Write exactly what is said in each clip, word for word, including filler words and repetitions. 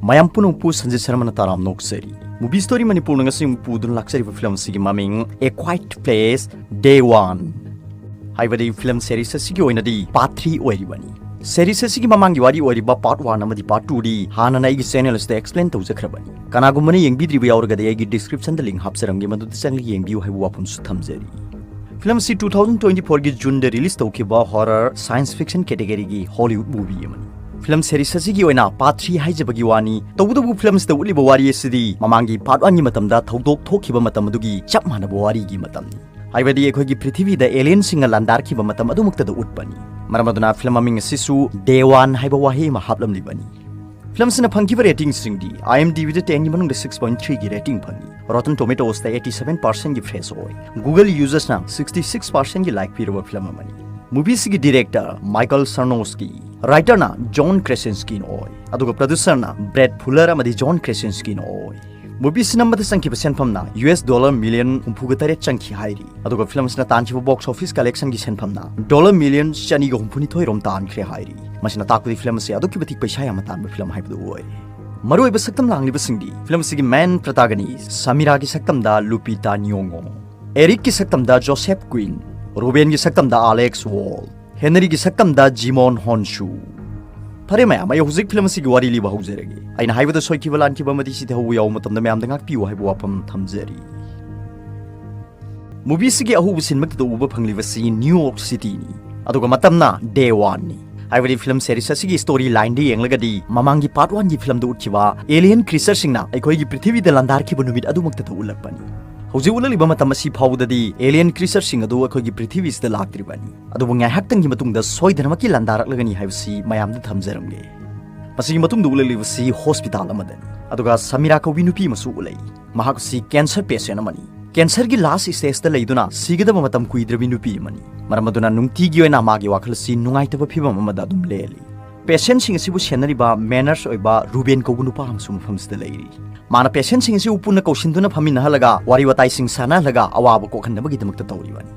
ꯃꯌꯥꯝ ꯄꯨꯝꯅꯃꯛꯄꯨ Sanjit ꯁꯔꯃꯅ ꯇꯔꯥꯝ ꯅꯣꯛꯆꯔꯤ꯫ Movie Story ꯃꯅꯤꯄꯨꯔꯅ ꯉꯁꯤ ꯑꯃꯨꯛ ꯄꯨꯗꯨꯅ ꯂꯥꯛꯆꯔꯤꯕ ꯐꯤꯂꯝ ꯑꯁꯤꯒꯤ ꯃꯃꯤꯡ A Quiet Place, Day One ꯍꯥꯏꯕꯗꯤ ꯐꯤꯂꯝ ꯁꯦꯔꯤꯁ ꯑꯁꯤꯒꯤ ꯑꯣꯏꯅꯗꯤ ꯄꯥꯔꯠ ꯊ꯭ꯔꯤ ꯑꯣꯏꯔꯤꯕꯅꯤ꯫ ꯁꯦꯔꯤꯁ ꯑꯁꯤꯒꯤ ꯃꯃꯥꯡꯒꯤ ꯋꯥꯔꯤ ꯑꯣꯏꯔꯤꯕ ꯄꯥꯔꯠ ꯋꯥꯟ ꯑꯃꯗꯤ ꯄꯥꯔꯠ ꯇꯨꯗꯤ ꯍꯥꯟꯅꯅ ꯑꯩꯒꯤ ꯆꯦꯅꯦꯜ ꯑꯁꯤꯗ ꯑꯦꯛꯁꯄ꯭ꯂꯦꯟ ꯇꯧꯖꯈ꯭ꯔꯕꯅꯤ꯫ ꯀꯅꯥꯒꯨꯝꯕꯅ ꯌꯦꯡꯕꯤꯗ꯭ꯔꯤꯕ ꯌꯥꯎꯔꯒꯗꯤ ꯑꯩꯒꯤ ꯗꯤꯁꯀ꯭ꯔꯤꯞꯁꯟꯗ ꯂꯤꯡ ꯍꯥꯞꯆꯔꯝꯒꯦ, ꯃꯗꯨꯗ ꯆꯪꯂꯒ ꯌꯦꯡꯕꯤꯌꯨ ꯍꯥꯏꯕ ꯋꯥꯐꯝꯁꯨ ꯊꯝꯖꯔꯤ꯫ ꯐꯤꯂꯝ ꯑꯁꯤ ꯇꯨ ꯊꯥꯎꯖꯟ ꯇ꯭ꯋꯦꯟꯇꯤ ꯐꯣꯔꯒꯤ ꯖꯨꯟꯗ ꯔꯤꯂꯤꯁ ꯇꯧꯈꯤꯕ ꯍꯣꯔꯔ ꯁꯥꯏꯟꯁ ꯐꯤꯛꯁꯟ ꯀꯦꯇꯦꯒꯣꯔꯤꯒꯤ ꯍꯣꯂꯤꯋꯨꯗ ꯃꯨꯚꯤ ꯑꯃꯅꯤ꯫ ꯐꯤꯂꯝ ꯁꯦꯔꯤꯁ ꯑꯁꯤꯒꯤ ꯑꯣꯏꯅ ꯄꯥꯔꯠ ꯊ꯭ꯔꯤ ꯍꯥꯏꯖꯕꯒꯤ ꯋꯥꯅꯤ, ꯇꯧꯕꯇꯕꯨ ꯐꯤꯂꯝ ꯑꯁꯤꯗ ꯎꯠꯂꯤꯕ ꯋꯥꯔꯤ ꯑꯁꯤꯗꯤ ꯃꯃꯥꯡꯒꯤ ꯄꯥꯔꯠ ꯋꯥꯟꯒꯤ ꯃꯇꯝꯗ ꯊꯧꯗꯣꯛ ꯊꯣꯛꯈꯤꯕ ꯃꯇꯝ ꯑꯗꯨꯒꯤ ꯆꯞ ꯃꯥꯟꯅꯕ ꯋꯥꯔꯤꯒꯤ ꯃꯇꯝꯅꯤ꯫ ꯍꯥꯏꯕꯗꯤ ꯑꯩꯈꯣꯏꯒꯤ ꯄ꯭ꯔꯤꯊꯤꯕꯤꯗ ꯑꯦꯂꯤꯌꯟꯁꯤꯡꯅ ꯂꯥꯟꯗꯥꯔꯛꯈꯤꯕ ꯃꯇꯝ ꯑꯗꯨꯃꯛꯇꯗ ꯎꯠꯄꯅꯤ꯫ ꯃꯔꯝ ꯑꯗꯨꯅ ꯐꯤꯂꯝ ꯃꯃꯤꯡ ꯑꯁꯤꯁꯨ ꯗꯦ ꯋꯥꯟ ꯍꯥꯏꯕ ꯋꯥꯍꯩ ꯑꯃ ꯍꯥꯞꯂꯝꯂꯤꯕꯅꯤ꯫ ꯐꯤꯂꯝꯁꯤꯅ ꯐꯪꯈꯤꯕ ꯔꯦꯇꯤꯡꯁꯤꯡꯗꯤ IMDbꯗ ꯇꯦꯟꯒꯤ ꯃꯅꯨꯡꯗ ꯁꯤꯛꯁ ꯄꯣꯏꯟ ꯊ꯭ꯔꯤꯒꯤ ꯔꯦꯇꯤꯡ ꯐꯪꯉꯤ꯫ Rotten Tomatoesꯇ ꯑꯩꯠꯇꯤ ꯁꯚꯦꯟ ꯄꯥꯔꯁꯦꯟꯒꯤ ꯐ꯭ꯔꯦꯁ ꯑꯣꯏ꯫ Google ꯌꯨꯖꯔꯁꯅ ꯁꯤꯛꯁꯇꯤ ꯁꯤꯛꯁ ꯄꯥꯔꯁꯦꯟꯒꯤ ꯂꯥꯏꯛ ꯄꯤꯔꯕ ꯐꯤꯂꯝ ꯑꯃꯅꯤ꯫ ꯃꯨꯚꯤꯁꯤꯒꯤ ꯗꯤꯔꯦꯛꯇꯔ ꯃꯥꯏꯀꯜ ꯁꯔꯅꯣꯁꯀꯤ, ꯔꯥꯏꯇꯔꯅ ꯖꯣꯟ ꯀ꯭ꯔꯦꯁꯤꯟꯁꯀꯤꯟ ꯑꯣꯏ, ꯑꯗꯨꯒ ꯄ꯭ꯔꯗ꯭ꯌꯨꯁꯔꯅ ꯕ꯭ꯔꯦꯠ ꯐꯨꯂꯔ ꯑꯃꯗꯤ ꯖꯣꯟ ꯀ꯭ꯔꯦꯁꯤꯟꯁꯀꯤꯟ ꯑꯣꯏ꯫ ꯃꯨꯚꯤꯁꯤ ꯅꯝꯕꯗ ꯆꯪꯈꯤꯕ ꯁꯦꯟꯐꯝꯅ ꯌꯨ ꯑꯦꯁ ꯗꯣꯂꯔ ꯃꯤꯂꯤꯌꯟ ꯍꯨꯝꯐꯨꯒ ꯇꯔꯦꯠ ꯆꯪꯈꯤ ꯍꯥꯏꯔꯤ, ꯑꯗꯨꯒ ꯐꯤꯂꯝ ꯑꯁꯤꯅ ꯇꯥꯟꯈꯤꯕ ꯕꯣꯛꯁ ꯑꯣꯐꯤꯁ ꯀꯂꯦꯛꯁꯟꯒꯤ ꯁꯦꯟꯐꯝꯅ ꯗꯣꯂꯔ ꯃꯤꯂꯤꯌꯟ ꯆꯅꯤꯒ ꯍꯨꯝꯐꯨꯅꯤꯊꯣꯏ ꯔꯣꯝ ꯇꯥꯟꯈ꯭ꯔꯦ ꯍꯥꯏꯔꯤ꯫ ꯃꯁꯤꯅ ꯇꯥꯛꯄꯗꯤ ꯐꯤꯂꯝ ꯑꯁꯤ ꯑꯗꯨꯛꯀꯤ ꯃꯇꯤꯛ ꯄꯩꯁꯥ ꯌꯥꯝꯅ ꯇꯥꯟꯕ ꯐꯤꯂꯝ ꯍꯥꯏꯕꯗꯨ ꯑꯣꯏ꯫ ꯃꯔꯨꯑꯣꯏꯕ ꯁꯛꯇꯝ ꯂꯥꯡꯂꯤꯕꯁꯤꯡꯗꯤ ꯐꯤꯂꯝ ꯑꯁꯤꯒꯤ ꯃꯦꯟ ꯄ꯭ꯔꯇꯥꯒꯅꯤꯁ ꯁꯃꯤꯔꯥꯒꯤ ꯁꯛꯇꯝꯗ ꯂꯨꯄꯤꯇꯥ ꯅꯤꯌꯣꯡꯉꯣ, ꯑꯦꯔꯤꯛꯀꯤ ꯁꯛꯇꯝꯗ ꯖꯣꯁꯦꯐ ꯀ꯭ꯋꯤꯟ, ꯔꯨꯕꯦꯟꯒꯤ ꯁꯛꯇꯝꯗ ꯑꯂꯦꯛꯁ ꯋꯣꯜ, ꯍꯦꯅꯔꯤꯒꯤ ꯁꯛꯇꯝꯗ ꯖꯤꯃꯣꯟ ꯍꯣꯟꯁꯨ꯫ ꯐꯔꯦ ꯃꯌꯥꯝ, ꯑꯩ ꯍꯧꯖꯤꯛ ꯐꯤꯂꯝ ꯑꯁꯤꯒꯤ ꯋꯥꯔꯤ ꯂꯤꯕ ꯍꯧꯖꯔꯒꯦ꯫ ꯑꯩꯅ ꯍꯥꯏꯕꯗ ꯁꯣꯏꯈꯤꯕ ꯂꯥꯟꯈꯤꯕ ꯑꯃꯗꯤ ꯁꯤꯊꯧꯕ ꯌꯥꯎꯕ ꯃꯇꯝꯗ ꯃꯌꯥꯝꯗ ꯉꯥꯛꯄꯤꯌꯨ ꯍꯥꯏꯕ ꯋꯥꯐꯝ ꯊꯝꯖꯔꯤ꯫ ꯃꯨꯚꯤꯁꯤꯒꯤ ꯑꯍꯧꯕ ꯁꯤꯟꯃꯛꯇꯗ ꯎꯕ ꯐꯪꯂꯤꯕꯁꯤ ꯅ꯭ꯌꯨ ꯌꯣꯔꯛ ꯁꯤꯇꯤꯅꯤ, ꯑꯗꯨꯒ ꯃꯇꯝꯅ ꯗꯦ ꯋꯥꯟꯅꯤ꯫ ꯍꯥꯏꯕꯗꯤ ꯐꯤꯂꯝ ꯁꯦꯔꯤꯁ ꯑꯁꯤꯒꯤ ꯁ꯭ꯇꯣꯔꯤ ꯂꯥꯏꯟꯗ ꯌꯦꯡꯂꯒꯗꯤ ꯃꯃꯥꯡꯒꯤ ꯄꯥꯔꯠ ꯋꯥꯟꯒꯤ ꯐꯤꯂꯝꯗ ꯎꯠꯈꯤꯕ ꯑꯦꯂꯤꯌꯟ ꯀ꯭ꯔꯤꯆꯔꯁꯤꯡꯅ ꯑꯩꯈꯣꯏꯒꯤ ꯄ꯭ꯔꯤꯊꯤꯕꯤꯗ ꯂꯥꯟꯗꯥꯔꯛꯈꯤꯕ ꯅꯨꯃꯤꯠ ꯑꯗꯨꯃꯛꯇꯗ ꯎꯠꯂꯛꯄꯅꯤ꯫ ꯍꯧꯖꯤꯛ ꯎꯠꯂꯛꯂꯤꯕ ꯃꯇꯝ ꯑꯁꯤ ꯐꯥꯎꯕꯗꯗꯤ ꯑꯦꯂꯤꯌꯟ ꯀ꯭ꯔꯤꯆꯔꯁꯤꯡ ꯑꯗꯨ ꯑꯩꯈꯣꯏꯒꯤ ꯄ꯭ꯔꯤꯊꯤꯕꯤꯁꯤꯗ ꯂꯥꯛꯇ꯭ꯔꯤꯕꯅꯤ꯫ ꯑꯗꯨꯕꯨ ꯉꯥꯏꯍꯥꯛꯇꯪꯒꯤ ꯃꯇꯨꯡꯗ ꯁꯣꯏꯗꯅꯃꯛꯀꯤ ꯂꯥꯟꯗꯥꯔꯛꯂꯒꯅꯤ ꯍꯥꯏꯕꯁꯤ ꯃꯌꯥꯝꯗ ꯊꯝꯖꯔꯝꯒꯦ꯫ ꯃꯁꯤꯒꯤ ꯃꯇꯨꯡꯗ ꯎꯠꯂꯛꯂꯤꯕꯁꯤ ꯍꯣꯁꯄꯤꯇꯥꯜ ꯑꯃꯗꯅꯤ, ꯑꯗꯨꯒ ꯁꯃꯤꯔꯥ ꯀꯧꯕꯤ ꯅꯨꯄꯤ ꯑꯃꯁꯨ ꯎꯠꯂꯛꯏ꯫ ꯃꯍꯥꯛ ꯑꯁꯤ ꯀꯦꯟꯁꯔ ꯄꯦꯁꯦꯟ ꯑꯃꯅꯤ꯫ ꯀꯦꯟꯁꯔꯒꯤ ꯂꯥꯁ ꯁ꯭ꯇꯦꯖꯇ ꯂꯩꯗꯨꯅ ꯁꯤꯒꯗꯕ ꯃꯇꯝ ꯀꯨꯏꯗ꯭ꯔꯕꯤ ꯅꯨꯄꯤ ꯑꯃꯅꯤ꯫ ꯃꯔꯝ ꯑꯗꯨꯅ ꯅꯨꯡꯇꯤꯒꯤ ꯑꯣꯏꯅ ꯃꯥꯒꯤ ꯋꯥꯈꯜ ꯑꯁꯤ ꯅꯨꯡꯉꯥꯏꯇꯕ ꯐꯤꯕꯝ ꯑꯃꯗ ꯑꯗꯨꯝ ꯂꯦꯜꯂꯤ꯫ ꯄꯦꯁꯦꯟꯁꯤꯡ ꯑꯁꯤꯕꯨ ꯁꯦꯟꯅꯔꯤꯕ ꯃꯦꯅꯔꯁ ꯑꯣꯏꯕ ꯔꯨꯕꯦꯟ ꯀꯧꯕ ꯅꯨꯄꯥ ꯑꯃꯁꯨ ꯃꯐꯝꯁꯤꯗ ꯂꯩꯔꯤ꯫ ꯃꯥꯅ ꯄꯦꯁꯦꯟꯁꯤꯡ ꯑꯁꯤꯕꯨ ꯄꯨꯟꯅ ꯀꯧꯁꯤꯟꯗꯨꯅ ꯐꯝꯃꯤꯟꯅꯍꯜꯂꯒ ꯋꯥꯔꯤ ꯋꯥꯇꯥꯏꯁꯤꯡ ꯁꯥꯟꯅꯍꯜꯂꯒ ꯑꯋꯥꯕ ꯀꯣꯛꯍꯟꯅꯕꯒꯤꯗꯃꯛꯇ ꯇꯧꯔꯤꯕꯅꯤ꯫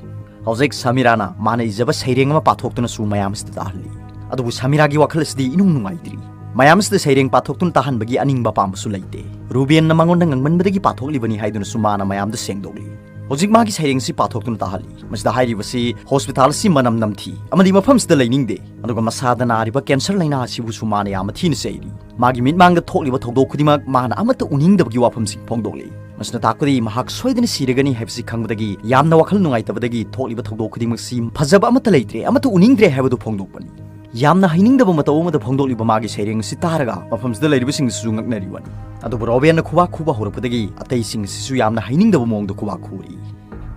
ꯍꯧꯖꯤꯛ ꯁꯃꯤꯔꯥꯅ ꯃꯥꯅ ꯏꯖꯕ ꯁꯩꯔꯦꯡ ꯑꯃ ꯄꯥꯊꯣꯛꯇꯨꯅꯁꯨ ꯃꯌꯥꯝ ꯑꯁꯤꯗ ꯇꯥꯍꯜꯂꯤ꯫ ꯑꯗꯨꯕꯨ ꯁꯃꯤꯔꯥꯒꯤ ꯋꯥꯈꯜ ꯑꯁꯤꯗꯤ ꯏꯅꯨꯡ ꯅꯨꯡꯉꯥꯏꯇ꯭ꯔꯤ꯫ ꯃꯌꯥꯝꯁꯤꯗ ꯁꯩꯔꯦꯡ ꯄꯥꯊꯣꯛꯇꯨꯅ ꯇꯥꯍꯟꯕꯒꯤ ꯑꯅꯤꯡꯕ ꯑꯄꯥꯝꯕꯁꯨ ꯂꯩꯇꯦ꯫ ꯔꯨꯕꯦꯟꯅ ꯃꯉꯣꯟꯗ ꯉꯥꯡꯃꯟꯕꯗꯒꯤ ꯄꯥꯊꯣꯛꯂꯤꯕꯅꯤ ꯍꯥꯏꯗꯨꯅꯁꯨ ꯃꯥꯅ ꯃꯌꯥꯝꯗ ꯁꯦꯡꯗꯣꯛꯂꯤ꯫ ꯍꯧꯖꯤꯛ ꯃꯥꯒꯤ ꯁꯩꯔꯦꯡꯁꯤ ꯄꯥꯊꯣꯛꯇꯨꯅ ꯇꯥꯍꯜꯂꯤ꯫ ꯃꯁꯤꯗ ꯍꯥꯏꯔꯤꯕꯁꯤ ꯍꯣꯁꯄꯤꯇꯥꯜ ꯑꯁꯤ ꯃꯅꯝ ꯅꯝꯊꯤ ꯑꯃꯗꯤ ꯃꯐꯝꯁꯤꯗ ꯂꯩꯅꯤꯡꯗꯦ, ꯑꯗꯨꯒ ꯃꯁꯥꯗ ꯅꯥꯔꯤꯕ ꯀꯦꯟꯁꯔ ꯂꯥꯏꯅꯥ ꯑꯁꯤꯕꯨꯁꯨ ꯃꯥꯅ ꯌꯥꯝꯅ ꯊꯤꯅ ꯆꯩꯔꯤ꯫ ꯃꯥꯒꯤ ꯃꯤꯠꯃꯥꯡꯗ ꯊꯣꯛꯂꯤꯕ ꯊꯧꯗꯣꯛ ꯈꯨꯗꯤꯡꯃꯛ ꯃꯥꯅ ꯑꯃꯠꯇ ꯎꯅꯤꯡꯗꯕꯒꯤ ꯋꯥꯐꯝꯁꯤꯡ ꯐꯣꯡꯗꯣꯛꯂꯤ꯫ ꯃꯁꯤꯅ ꯇꯥꯛꯄꯗꯤ ꯃꯍꯥꯛ ꯁꯣꯏꯗꯅ ꯁꯤꯔꯒꯅꯤ ꯍꯥꯏꯕꯁꯤ ꯈꯪꯕꯗꯒꯤ ꯌꯥꯝꯅ ꯋꯥꯈꯜ ꯅꯨꯡꯉꯥꯏꯇꯕꯗꯒꯤ ꯊꯣꯛꯂꯤꯕ ꯊꯧꯗꯣꯛ ꯈꯨꯗꯤꯡꯃꯛꯁꯤ ꯐꯖꯕ ꯑꯃꯠꯇ ꯂꯩꯇ꯭ꯔꯦ, ꯑꯃꯠꯇ ꯎꯅꯤꯡꯗ꯭ꯔꯦ ꯍꯥꯏꯕꯗꯨ ꯐꯣꯡꯗꯣꯛꯄꯅꯤ꯫ ꯌꯥꯝꯅ ꯍꯩꯅꯤꯡꯗꯕ ꯃꯇꯧ ꯑꯃꯗ ꯐꯣꯡꯗꯣꯛꯂꯤꯕ ꯃꯥꯒꯤ ꯁꯩꯔꯦꯡ ꯑꯁꯤ ꯇꯥꯔꯒ ꯃꯐꯝꯁꯤꯗ ꯂꯩꯔꯤꯕꯁꯤꯡꯁꯤꯁꯨ ꯉꯛꯅꯔꯤꯕꯅꯤ꯫ ꯑꯗꯨꯕꯨ ꯔꯣꯕꯦꯟꯅ ꯈꯨꯕꯥꯛ ꯈꯨꯕ ꯍꯧꯔꯛꯄꯗꯒꯤ ꯑꯇꯩꯁꯤꯡ ꯑꯁꯤꯁꯨ ꯌꯥꯝꯅ ꯍꯩꯅꯤꯡꯗꯕ ꯃꯑꯣꯡꯗ ꯈꯨꯕꯥꯛ ꯈꯨꯔꯤ꯫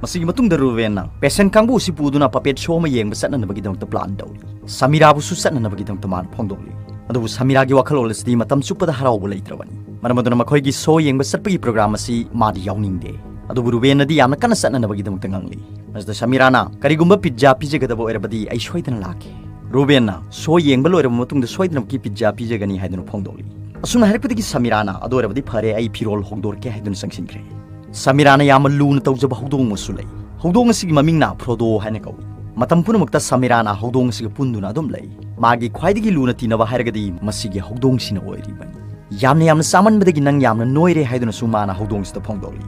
ꯃꯁꯤꯒꯤ ꯃꯇꯨꯡꯗ ꯔꯨꯕꯦꯟꯅ ꯄꯦꯁꯦꯟ ꯀꯥꯡꯕꯨ ꯑꯁꯤ ꯄꯨꯗꯨꯅ ꯄꯄꯦꯠ ꯁꯣ ꯑꯃ ꯌꯦꯡꯕ ꯆꯠꯅꯅꯕꯒꯤꯗꯃꯛꯇ ꯄ꯭ꯂꯥꯟ ꯇꯧꯔꯤ꯫ ꯁꯃꯤꯔꯥꯕꯨꯁꯨ ꯆꯠꯅꯅꯕꯒꯤꯗꯃꯛꯇ ꯃꯥꯅ ꯐꯣꯡꯗꯣꯛꯂꯤ꯫ ꯑꯗꯨꯕꯨ ꯁꯃꯤꯔꯥꯒꯤ ꯋꯥꯈꯜꯂꯣꯟ ꯑꯁꯤꯗꯤ ꯃꯇꯝ ꯆꯨꯞꯄꯗ ꯍꯔꯥꯎꯕ ꯂꯩꯇ꯭ꯔꯕꯅꯤ꯫ ꯃꯔꯝ ꯑꯗꯨꯅ ꯃꯈꯣꯏꯒꯤ ꯁꯣ ꯌꯦꯡꯕ ꯆꯠꯄꯒꯤ ꯄ꯭ꯔꯣꯒ꯭ꯔꯥꯝ ꯑꯁꯤ ꯃꯥꯗꯤ ꯌꯥꯎꯅꯤꯡꯗꯦ꯫ ꯑꯗꯨꯕꯨ ꯔꯨꯕꯦꯟꯅꯗꯤ ꯌꯥꯝꯅ ꯀꯟꯅ ꯆꯠꯅꯅꯕꯒꯤꯗꯃꯛꯇ ꯉꯥꯡꯂꯤ꯫ ꯃꯁꯤꯗ ꯁꯃꯤꯔꯥꯅ, "ꯀꯔꯤꯒꯨꯝꯕ ꯄꯤꯠꯖꯥ ꯄꯤꯖꯒꯗꯕ ꯑꯣꯏꯔꯕꯗꯤ ꯑꯩ ꯁꯣꯏꯗꯅ ꯂꯥꯛꯀꯦ"꯫ ꯔꯨꯕꯦꯟꯅ, "ꯁꯣ ꯌꯦꯡꯕ ꯂꯣꯏꯔꯕ ꯃꯇꯨꯡꯗ ꯁꯣꯏꯗꯅꯃꯛꯀꯤ ꯄꯤꯠꯖꯥ ꯄꯤꯖꯒꯅꯤ" ꯍꯥꯏꯗꯨꯅ ꯐꯣꯡꯗꯣꯛꯂꯤ꯫ ꯑꯁꯨꯝꯅ ꯍꯥꯏꯔꯛꯄꯗꯒꯤ ꯁꯃꯤꯔꯥꯅ, "ꯑꯗꯨ ꯑꯣꯏꯔꯕꯗꯤ ꯐꯔꯦ, ꯑꯩ ꯐꯤꯔꯣꯜ ꯍꯣꯡꯗꯣꯔꯛꯀꯦ" ꯍꯥꯏꯗꯨꯅ ꯆꯪꯁꯤꯟꯈ꯭ꯔꯦ꯫ ꯁꯃꯤꯔꯥꯅ ꯌꯥꯝꯅ ꯂꯨꯅ ꯇꯧꯖꯕ ꯍꯧꯗꯣꯡ ꯑꯃꯁꯨ ꯂꯩ꯫ ꯍꯧꯗꯣꯡ ꯑꯁꯤꯒꯤ ꯃꯃꯤꯡꯅ ꯐ꯭ꯔꯣꯗꯣ ꯍꯥꯏꯅ ꯀꯧꯏ꯫ ꯃꯇꯝ ꯄꯨꯝꯅꯃꯛꯇ ꯁꯃꯤꯔꯥꯅ ꯍꯧꯗꯣꯡ ꯑꯁꯤꯒ ꯄꯨꯟꯗꯨꯅ ꯑꯗꯨꯝ ꯂꯩ꯫ ꯃꯥꯒꯤ ꯈ꯭ꯋꯥꯏꯗꯒꯤ ꯂꯨꯅ ꯇꯤꯟꯅꯕ ꯍꯥꯏꯔꯒꯗꯤ ꯃꯁꯤꯒꯤ ꯍꯧꯗꯣꯡꯁꯤꯅ ꯑꯣꯏꯔꯤꯕꯅꯤ꯫ "ꯌꯥꯝꯅ ꯌꯥꯝꯅ ꯆꯥꯃꯟꯕꯗꯒꯤ ꯅꯪ ꯌꯥꯝꯅ ꯅꯣꯏꯔꯦ" ꯍꯥꯏꯗꯨꯅꯁꯨ ꯃꯥꯅ ꯍꯧꯗꯣꯡꯁꯤꯗ ꯐꯣꯡꯗꯣꯛꯂꯤ꯫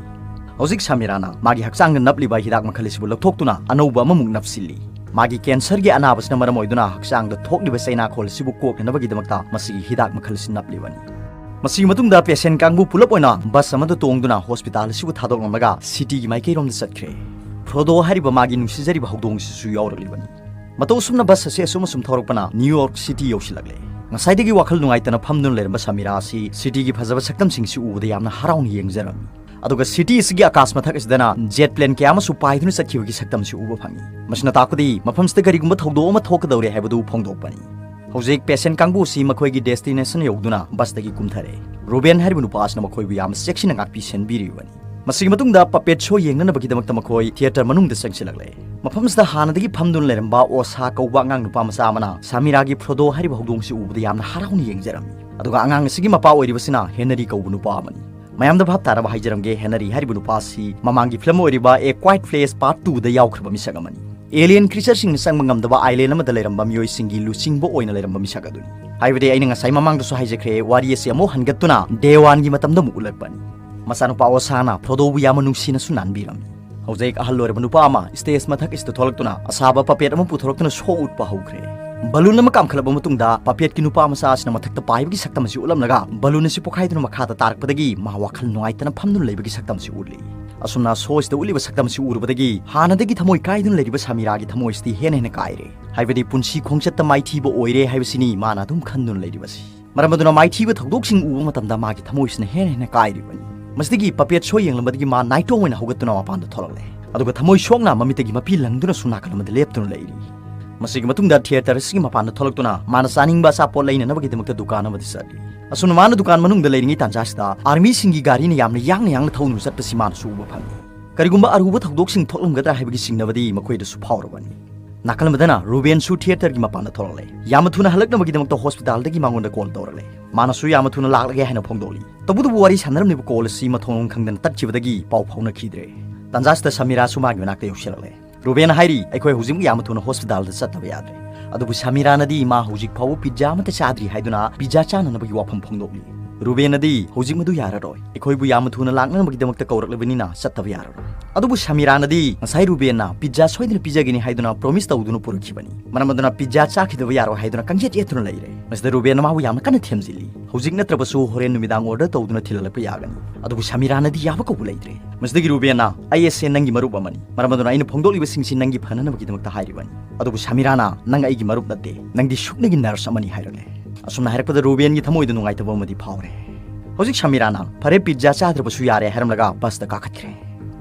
ꯍꯧꯖꯤꯛ ꯁꯃꯤꯔꯥꯅ ꯃꯥꯒꯤ ꯍꯛꯆꯥꯡꯗ ꯅꯞꯂꯤꯕ ꯍꯤꯗꯥꯛ ꯃꯈꯜ ꯑꯁꯤꯕꯨ ꯂꯧꯊꯣꯛꯇꯨꯅ ꯑꯅꯧꯕ ꯑꯃꯃꯨꯛ ꯅꯞꯁꯤꯜꯂꯤ꯫ ꯃꯥꯒꯤ ꯀꯦꯟꯁꯔꯒꯤ ꯑꯅꯥꯕꯁꯤꯅ ꯃꯔꯝ ꯑꯣꯏꯗꯨꯅ ꯍꯛꯆꯥꯡꯗ ꯊꯣꯛꯂꯤꯕ ꯆꯩꯅꯥꯈꯣꯜ ꯑꯁꯤꯕꯨ ꯀꯣꯛꯅꯅꯕꯒꯤꯗꯃꯛꯇ ꯃꯁꯤꯒꯤ ꯍꯤꯗꯥꯛ ꯃꯈꯜ ꯑꯁꯤ ꯅꯞꯂꯤꯕꯅꯤ꯫ ꯃꯁꯤꯒꯤ ꯃꯇꯨꯡꯗ ꯄꯦꯁꯦꯟ ꯀꯥꯡꯕꯨ ꯄꯨꯂꯞ ꯑꯣꯏꯅ ꯕꯁ ꯑꯃꯗ ꯇꯣꯡꯗꯨꯅ ꯍꯣꯁꯄꯤꯇꯥꯜ ꯑꯁꯤꯕꯨ ꯊꯥꯗꯣꯛꯂꯝꯂꯒ ꯁꯤꯇꯤꯒꯤ ꯃꯥꯏꯀꯩꯔꯣꯝꯗ ꯆꯠꯈ꯭ꯔꯦ꯫ ꯐ꯭ꯔꯣꯗꯣ ꯍꯥꯏꯔꯤꯕ ꯃꯥꯒꯤ ꯅꯨꯡꯁꯤꯖꯔꯤꯕ ꯍꯧꯗꯣꯡ ꯑꯁꯤꯁꯨ ꯌꯥꯎꯔꯛꯂꯤꯕꯅꯤ꯫ ꯃꯇꯧ ꯑꯁꯨꯝꯅ ꯕꯁ ꯑꯁꯤ ꯑꯁꯨꯝ ꯑꯁꯨꯝ ꯊꯧꯔꯛꯄꯅ ꯅ꯭ꯌꯨ ꯌꯣꯔꯛ ꯁꯤꯇꯤ ꯌꯧꯁꯤꯜꯂꯛꯂꯦ꯫ ꯉꯁꯥꯏꯗꯒꯤ ꯋꯥꯈꯜ ꯅꯨꯡꯉꯥꯏꯇꯅ ꯐꯝꯗꯨꯅ ꯂꯩꯔꯝꯕ ꯁꯃꯤꯔꯥ ꯑꯁꯤ ꯁꯤꯇꯤꯒꯤ ꯐꯖꯕ ꯁꯛꯇꯝꯁꯤꯡꯁꯤ ꯎꯕꯗ ꯌꯥꯝꯅ ꯍꯔꯥꯎꯅ ꯌꯦꯡꯖꯔꯝꯃꯤ꯫ ꯑꯗꯨꯒ ꯁꯤꯇꯤ ꯑꯁꯤꯒꯤ ꯑꯀꯥꯁ ꯃꯊꯛ ꯑꯁꯤꯗꯅ ꯖꯦꯠ ꯄ꯭ꯂꯦꯟ ꯀꯌꯥ ꯑꯃꯁꯨ ꯄꯥꯏꯗꯨꯅ ꯆꯠꯈꯤꯕꯒꯤ ꯁꯛꯇꯝꯁꯤ ꯎꯕ ꯐꯪꯉꯤ꯫ ꯃꯁꯤꯅ ꯇꯥꯛꯄꯗꯤ ꯃꯐꯝꯁꯤꯗ ꯀꯔꯤꯒꯨꯝꯕ ꯊꯧꯗꯣꯛ ꯑꯃ ꯊꯣꯛꯀꯗꯧꯔꯦ ꯍꯥꯏꯕꯗꯨ ꯐꯣꯡꯗꯣꯛꯄꯅꯤ꯫ ꯍꯧꯖꯤꯛ ꯄꯦꯁꯦꯟ ꯀꯥꯡꯕꯨ ꯑꯁꯤ ꯃꯈꯣꯏꯒꯤ ꯗꯦꯁꯇꯤꯅꯦꯁꯟ ꯌꯧꯗꯨꯅ ꯕꯁꯇꯒꯤ ꯀꯨꯝꯊꯔꯦ꯫ ꯔꯨꯕꯦꯟ ꯍꯥꯏꯔꯤꯕ ꯅꯨꯄꯥ ꯑꯁꯤꯅ ꯃꯈꯣꯏꯕꯨ ꯌꯥꯝꯅ ꯆꯦꯛꯁꯤꯟꯅ ꯉꯥꯛꯄꯤ ꯁꯦꯟꯕꯤꯔꯤꯕꯅꯤ꯫ ꯃꯁꯤꯒꯤ ꯃꯇꯨꯡꯗ ꯄꯄꯦꯠ ꯁꯣ ꯌꯦꯡꯅꯅꯕꯒꯤꯗꯃꯛꯇ ꯃꯈꯣꯏ ꯊꯤꯌꯦꯇꯔ ꯃꯅꯨꯡꯗ ꯆꯪꯁꯤꯜꯂꯛꯂꯦ꯫ ꯃꯐꯝꯁꯤꯗ ꯍꯥꯟꯅꯗꯒꯤ ꯐꯝꯗꯨꯅ ꯂꯩꯔꯝꯕ ꯑꯣꯁꯥ ꯀꯧꯕ ꯑꯉꯥꯡ ꯅꯨꯄꯥ ꯃꯆꯥ ꯑꯃꯅ ꯁꯥꯃꯤꯔꯥꯒꯤ ꯐ꯭ꯔꯣꯗꯣ ꯍꯥꯏꯔꯤꯕ ꯍꯧꯗꯣꯡꯁꯤ ꯎꯕꯗ ꯌꯥꯝꯅ ꯍꯔꯥꯎꯅ ꯌꯦꯡꯖꯔꯝꯃꯤ꯫ ꯑꯗꯨꯒ ꯑꯉꯥꯡ ꯑꯁꯤꯒꯤ ꯃꯄꯥ ꯑꯣꯏꯔꯤꯕꯁꯤꯅ ꯍꯦꯅꯔꯤ ꯀꯧꯕ ꯅꯨꯄꯥ ꯑꯃꯅꯤ꯫ ꯃꯌꯥꯝꯗ ꯚꯥꯞ ꯇꯥꯅꯕ ꯍꯥꯏꯖꯔꯝꯒꯦ, ꯍꯦꯅꯔꯤ ꯍꯥꯏꯔꯤꯕ ꯅꯨꯄꯥ ꯑꯁꯤ ꯃꯃꯥꯡꯒꯤ ꯐꯤꯂꯝ ꯑꯣꯏꯔꯤꯕ A Quiet Place Part Two ꯗ ꯌꯥꯎꯈ꯭ꯔꯕ ꯃꯤꯁꯛ ꯑꯃꯅꯤ꯫ ꯑꯦꯂꯤꯌꯟ ꯀ꯭ꯔꯤꯆꯔꯁꯤꯡꯅ ꯆꯪꯕ ꯉꯝꯗꯕ ꯑꯥꯏꯂꯦꯟ ꯑꯃꯗ ꯂꯩꯔꯝꯕ ꯃꯤꯑꯣꯏꯁꯤꯡꯒꯤ ꯂꯨꯆꯤꯡꯕ ꯑꯣꯏꯅ ꯂꯩꯔꯝꯕ ꯃꯤꯁꯛ ꯑꯗꯨꯅꯤ꯫ ꯍꯥꯏꯕꯗꯤ ꯑꯩꯅ ꯉꯁꯥꯏ ꯃꯃꯥꯡꯗꯁꯨ ꯍꯥꯏꯖꯈ꯭ꯔꯦ, ꯋꯥꯔꯤ ꯑꯁꯤ ꯑꯃꯨꯛ ꯍꯟꯒꯠꯇꯨꯅ ꯗꯦ ꯋꯥꯟꯒꯤ ꯃꯇꯝꯗ ꯑꯃꯨꯛ ꯎꯠꯂꯛꯄꯅꯤ꯫ ꯃꯆꯥꯅꯨꯄꯥ ꯑꯣꯁꯥꯅ ꯐ꯭ꯔꯣꯗꯣꯕꯨ ꯌꯥꯝꯅ ꯅꯨꯡꯁꯤꯅꯁꯨ ꯅꯥꯟꯕꯤꯔꯝꯃꯤ꯫ ꯍꯧꯖꯤꯛ ꯑꯍꯜ ꯑꯣꯏꯔꯕ ꯅꯨꯄꯥ ꯑꯃ ꯁ꯭ꯇꯦꯖ ꯃꯊꯛ ꯑꯁꯤꯗ ꯊꯣꯛꯂꯛꯇꯨꯅ ꯑꯁꯥꯕ ꯄꯄꯦꯠ ꯑꯃ ꯄꯨꯊꯣꯔꯛꯇꯨꯅ ꯁꯣ ꯎꯠꯄ ꯍꯧꯈ꯭ꯔꯦ꯫ ꯕꯂꯨꯟ ꯑꯃ ꯀꯥꯝꯈꯠꯂꯛꯄ ꯃꯇꯨꯡꯗ ꯄꯄꯦꯠꯀꯤ ꯅꯨꯄꯥ ꯃꯆꯥ ꯑꯁꯤꯅ ꯃꯊꯛꯇ ꯄꯥꯏꯕꯒꯤ ꯁꯛꯇꯝ ꯑꯁꯤ ꯎꯠꯂꯝꯂꯒ ꯕꯂꯨꯟ ꯑꯁꯤ ꯄꯣꯈꯥꯏꯗꯨꯅ ꯃꯈꯥꯗ ꯇꯥꯔꯛꯄꯗꯒꯤ ꯃꯍꯥꯛ ꯋꯥꯈꯜ ꯅꯨꯡꯉꯥꯏꯇꯅ ꯐꯝꯗꯨꯅ ꯂꯩꯕꯒꯤ ꯁꯛꯇꯝ ꯑꯁꯤ ꯎꯠꯂꯤ꯫ ꯑꯁꯨꯝꯅ ꯁꯣ ꯑꯁꯤꯗ ꯎꯠꯂꯤꯕ ꯁꯛꯇꯝ ꯑꯁꯤ ꯎꯔꯨꯕꯗꯒꯤ ꯍꯥꯟꯅꯗꯒꯤ ꯊꯃꯣꯏ ꯀꯥꯏꯗꯨꯅ ꯂꯩꯔꯤꯕ ꯁꯥꯃꯤꯔꯥꯒꯤ ꯊꯃꯣꯏ ꯑꯁꯤꯗꯤ ꯍꯦꯟꯅ ꯍꯦꯟꯅ ꯀꯥꯏꯔꯦ꯫ ꯍꯥꯏꯕꯗꯤ ꯄꯨꯟꯁꯤ ꯈꯣꯡꯆꯠꯇ ꯃꯥꯏꯊꯤꯕ ꯑꯣꯏꯔꯦ ꯍꯥꯏꯕꯁꯤꯅꯤ ꯃꯥꯅ ꯑꯗꯨꯝ ꯈꯟꯗꯨꯅ ꯂꯩꯔꯤꯕꯁꯤ꯫ ꯃꯔꯝ ꯑꯗꯨꯅ ꯃꯥꯏꯊꯤꯕ ꯊꯧꯗꯣꯛꯁꯤꯡ ꯎꯕ ꯃꯇꯝꯗ ꯃꯥꯒꯤ ꯊꯃꯣꯏꯁꯤꯅ ꯍꯦꯟꯅ ꯍꯦꯟꯅ ꯀꯥꯏꯔꯤꯕꯅꯤ꯫ ꯃꯁꯤꯗꯒꯤ ꯄꯄꯦꯠ ꯁꯣ ꯌꯦꯡꯂꯝꯕꯗꯒꯤ ꯃꯥ ꯅꯥꯏꯇꯣꯝ ꯑꯣꯏꯅ ꯍꯧꯒꯠꯇꯨꯅ ꯃꯄꯥꯟꯗ ꯊꯣꯛꯂꯛꯂꯦ꯫ ꯑꯗꯨꯒ ꯊꯃꯣꯏ ꯁꯣꯛꯅ ꯃꯃꯤꯠꯇꯒꯤ ꯃꯄꯤ ꯂꯪꯗꯨꯅ ꯁꯨꯝ ꯅꯥꯀꯜ ꯑꯃꯗ ꯂꯦꯞꯇꯨꯅ ꯂꯩꯔꯤ꯫ ꯃꯁꯤꯒꯤ ꯃꯇꯨꯡꯗ ꯊꯤꯌꯦꯇꯔ ꯑꯁꯤꯒꯤ ꯃꯄꯥꯟꯗ ꯊꯣꯛꯂꯛꯇꯨꯅ ꯃꯥꯅ ꯆꯥꯅꯤꯡꯕ ꯑꯆꯥꯄꯣꯠ ꯂꯩꯅꯅꯕꯒꯤꯗꯃꯛꯇ ꯗꯨꯀꯥꯟ ꯑꯃꯗ ꯆꯠꯂꯤ꯫ ꯑꯁꯨꯝꯅ ꯃꯥꯅ ꯗꯨꯀꯥꯟ ꯃꯅꯨꯡꯗ ꯂꯩꯔꯤꯉꯩ ꯇꯥꯟꯖꯥꯁꯤꯗ ꯑꯥꯔꯃꯤꯁꯤꯡꯒꯤ ꯒꯥꯔꯤꯅ ꯌꯥꯝꯅ ꯌꯥꯡꯅ ꯌꯥꯡꯅ ꯊꯧꯗꯨꯅ ꯆꯠꯄꯁꯤ ꯃꯥꯅꯁꯨ ꯎꯕ ꯐꯪꯉꯤ꯫ ꯀꯔꯤꯒꯨꯝꯕ ꯑꯔꯨꯕ ꯊꯧꯗꯣꯛꯁꯤꯡ ꯊꯣꯛꯂꯝꯒꯗ꯭ꯔꯥ ꯍꯥꯏꯕꯒꯤ ꯆꯤꯡꯅꯕꯗꯤ ꯃꯈꯣꯏꯗꯁꯨ ꯐꯥꯎꯔꯕꯅꯤ꯫ ꯅꯥꯀꯜ ꯑꯃꯗꯅ ꯔꯨꯕꯦꯟꯁꯨ ꯊꯤꯌꯦꯇꯔꯒꯤ ꯃꯄꯥꯟꯗ ꯊꯣꯛꯂꯛꯂꯦ꯫ ꯌꯥꯝꯅ ꯊꯨꯅ ꯍꯜꯂꯛꯅꯕꯒꯤꯗꯃꯛꯇ ꯍꯣꯁꯄꯤꯇꯥꯜꯗꯒꯤ ꯃꯉꯣꯟꯗ ꯀꯣꯜ ꯇꯧꯔꯛꯂꯦ꯫ ꯃꯥꯅꯁꯨ ꯌꯥꯝꯅ ꯊꯨꯅ ꯂꯥꯛꯂꯒꯦ ꯍꯥꯏꯅ ꯐꯣꯡꯗꯣꯛꯂꯤ꯫ ꯇꯧꯕꯇꯕꯨ ꯋꯥꯔꯤ ꯁꯥꯟꯅꯔꯝꯂꯤꯕ ꯀꯣꯜ ꯑꯁꯤ ꯃꯊꯣꯡ ꯈꯪꯗꯅ ꯇꯠꯈꯤꯕꯗꯒꯤ ꯄꯥꯎ ꯐꯥꯎꯅꯈꯤꯗ꯭ꯔꯦ꯫ ꯇꯥꯟꯖꯥꯁꯤꯗ ꯁꯃꯤꯔꯥꯁꯨ ꯃꯥꯒꯤ ꯃꯅꯥꯛꯇ ꯌꯧꯁꯤꯜꯂꯛꯂꯦ꯫ ꯔꯨꯕꯦꯟ ꯍꯥꯏꯔꯤ, "ꯑꯩꯈꯣꯏ ꯍꯧꯖꯤꯛꯃꯛ ꯌꯥꯝꯅ ꯊꯨꯅ ꯍꯣꯁꯄꯤꯇꯥꯜꯗ ꯆꯠꯇꯕ ꯌꯥꯗ꯭ꯔꯦ"꯫ ꯑꯗꯨꯕꯨ ꯁꯃꯤꯔꯥꯅꯗꯤ ꯃꯥ ꯍꯧꯖꯤꯛ ꯐꯥꯎꯕ ꯄꯤꯖꯥ ꯑꯃꯠꯇ ꯆꯥꯗ꯭ꯔꯤ ꯍꯥꯏꯗꯨꯅ ꯄꯤꯖꯥ ꯆꯥꯅꯅꯕꯒꯤ ꯋꯥꯐꯝ ꯐꯣꯡꯗꯣꯛꯂꯤ꯫ ꯔꯨꯕꯦꯟꯅꯗꯤ, "ꯍꯧꯖꯤꯛ ꯃꯗꯨ ꯌꯥꯔꯔꯣꯏ, ꯑꯩꯈꯣꯏꯕꯨ ꯌꯥꯝꯅ ꯊꯨꯅ ꯂꯥꯛꯅꯅꯕꯒꯤꯗꯃꯛꯇ ꯀꯧꯔꯛꯂꯕꯅꯤꯅ ꯆꯠꯇꯕ ꯌꯥꯔꯔꯣꯏ"꯫ ꯑꯗꯨꯕꯨ ꯁꯃꯤꯔꯥꯅꯗꯤ ꯉꯁꯥꯏ ꯔꯨꯕꯦꯟꯅ ꯄꯤꯖꯥ ꯁꯣꯏꯗꯅ ꯄꯤꯖꯒꯅꯤ ꯍꯥꯏꯗꯨꯅ ꯄ꯭ꯔꯣꯃꯤꯁ ꯇꯧꯗꯨꯅ ꯄꯨꯔꯛꯈꯤꯕꯅꯤ꯫ ꯃꯔꯝ ꯑꯗꯨꯅ ꯄꯤꯖꯥ ꯆꯥꯈꯤꯗꯕ ꯌꯥꯔꯣꯏ ꯍꯥꯏꯗꯨꯅ ꯀꯪꯌꯦꯠ ꯌꯦꯠꯇꯨꯅ ꯂꯩꯔꯦ꯫ ꯃꯁꯤꯗ ꯔꯨꯕꯦꯟꯅ ꯃꯥꯕꯨ ꯌꯥꯝꯅ ꯀꯟꯅ ꯊꯦꯝꯖꯤꯜꯂꯤ꯫ "ꯍꯧꯖꯤꯛ ꯅꯠꯇ꯭ꯔꯕꯁꯨ ꯍꯣꯔꯦꯟ ꯅꯨꯃꯤꯗꯥꯡ ꯑꯣꯔꯗꯔ ꯇꯧꯗꯨꯅ ꯊꯤꯜꯍꯜꯂꯛꯄ ꯌꯥꯒꯅꯤ"꯫ ꯑꯗꯨꯕꯨ ꯁꯃꯤꯔꯥꯅꯗꯤ ꯌꯥꯕ ꯀꯧꯕ ꯂꯩꯇ꯭ꯔꯦ꯫ ꯃꯁꯤꯗꯒꯤ ꯔꯨꯕꯦꯟꯅ, "ꯑꯩ ꯑꯁꯦ ꯅꯪꯒꯤ ꯃꯔꯨꯞ ꯑꯃꯅꯤ, ꯃꯔꯝ ꯑꯗꯨꯅ ꯑꯩꯅ ꯐꯣꯡꯗꯣꯛꯂꯤꯕꯁꯤꯡꯁꯤ ꯅꯪꯒꯤ ꯐꯅꯅꯕꯒꯤꯗꯃꯛꯇ ꯍꯥꯏꯔꯤꯕꯅꯤ"꯫ ꯑꯗꯨꯕꯨ ꯁꯃꯤꯔꯥꯅ, "ꯅꯪ ꯑꯩꯒꯤ ꯃꯔꯨꯞ ꯅꯠꯇꯦ, ꯅꯪꯗꯤ ꯁꯨꯞꯅꯒꯤ ꯅꯔꯁ ꯑꯃꯅꯤ" ꯍꯥꯏꯔꯛꯂꯦ꯫ ꯑꯁꯨꯝꯅ ꯍꯥꯏꯔꯛꯄꯗ ꯔꯨꯕꯦꯟꯒꯤ ꯊꯃꯣꯏꯗ ꯅꯨꯡꯉꯥꯏꯇꯕ ꯑꯃꯗꯤ ꯐꯥꯎꯔꯦ꯫ ꯍꯧꯖꯤꯛ ꯁꯃꯤꯔꯥꯅ, "ꯐꯔꯦ, ꯄꯤꯠꯖꯥ ꯆꯥꯗ꯭ꯔꯕꯁꯨ ꯌꯥꯔꯦ" ꯍꯥꯏꯔꯝꯂꯒ ꯕꯁꯇ ꯀꯥꯈꯠꯈ꯭ꯔꯦ꯫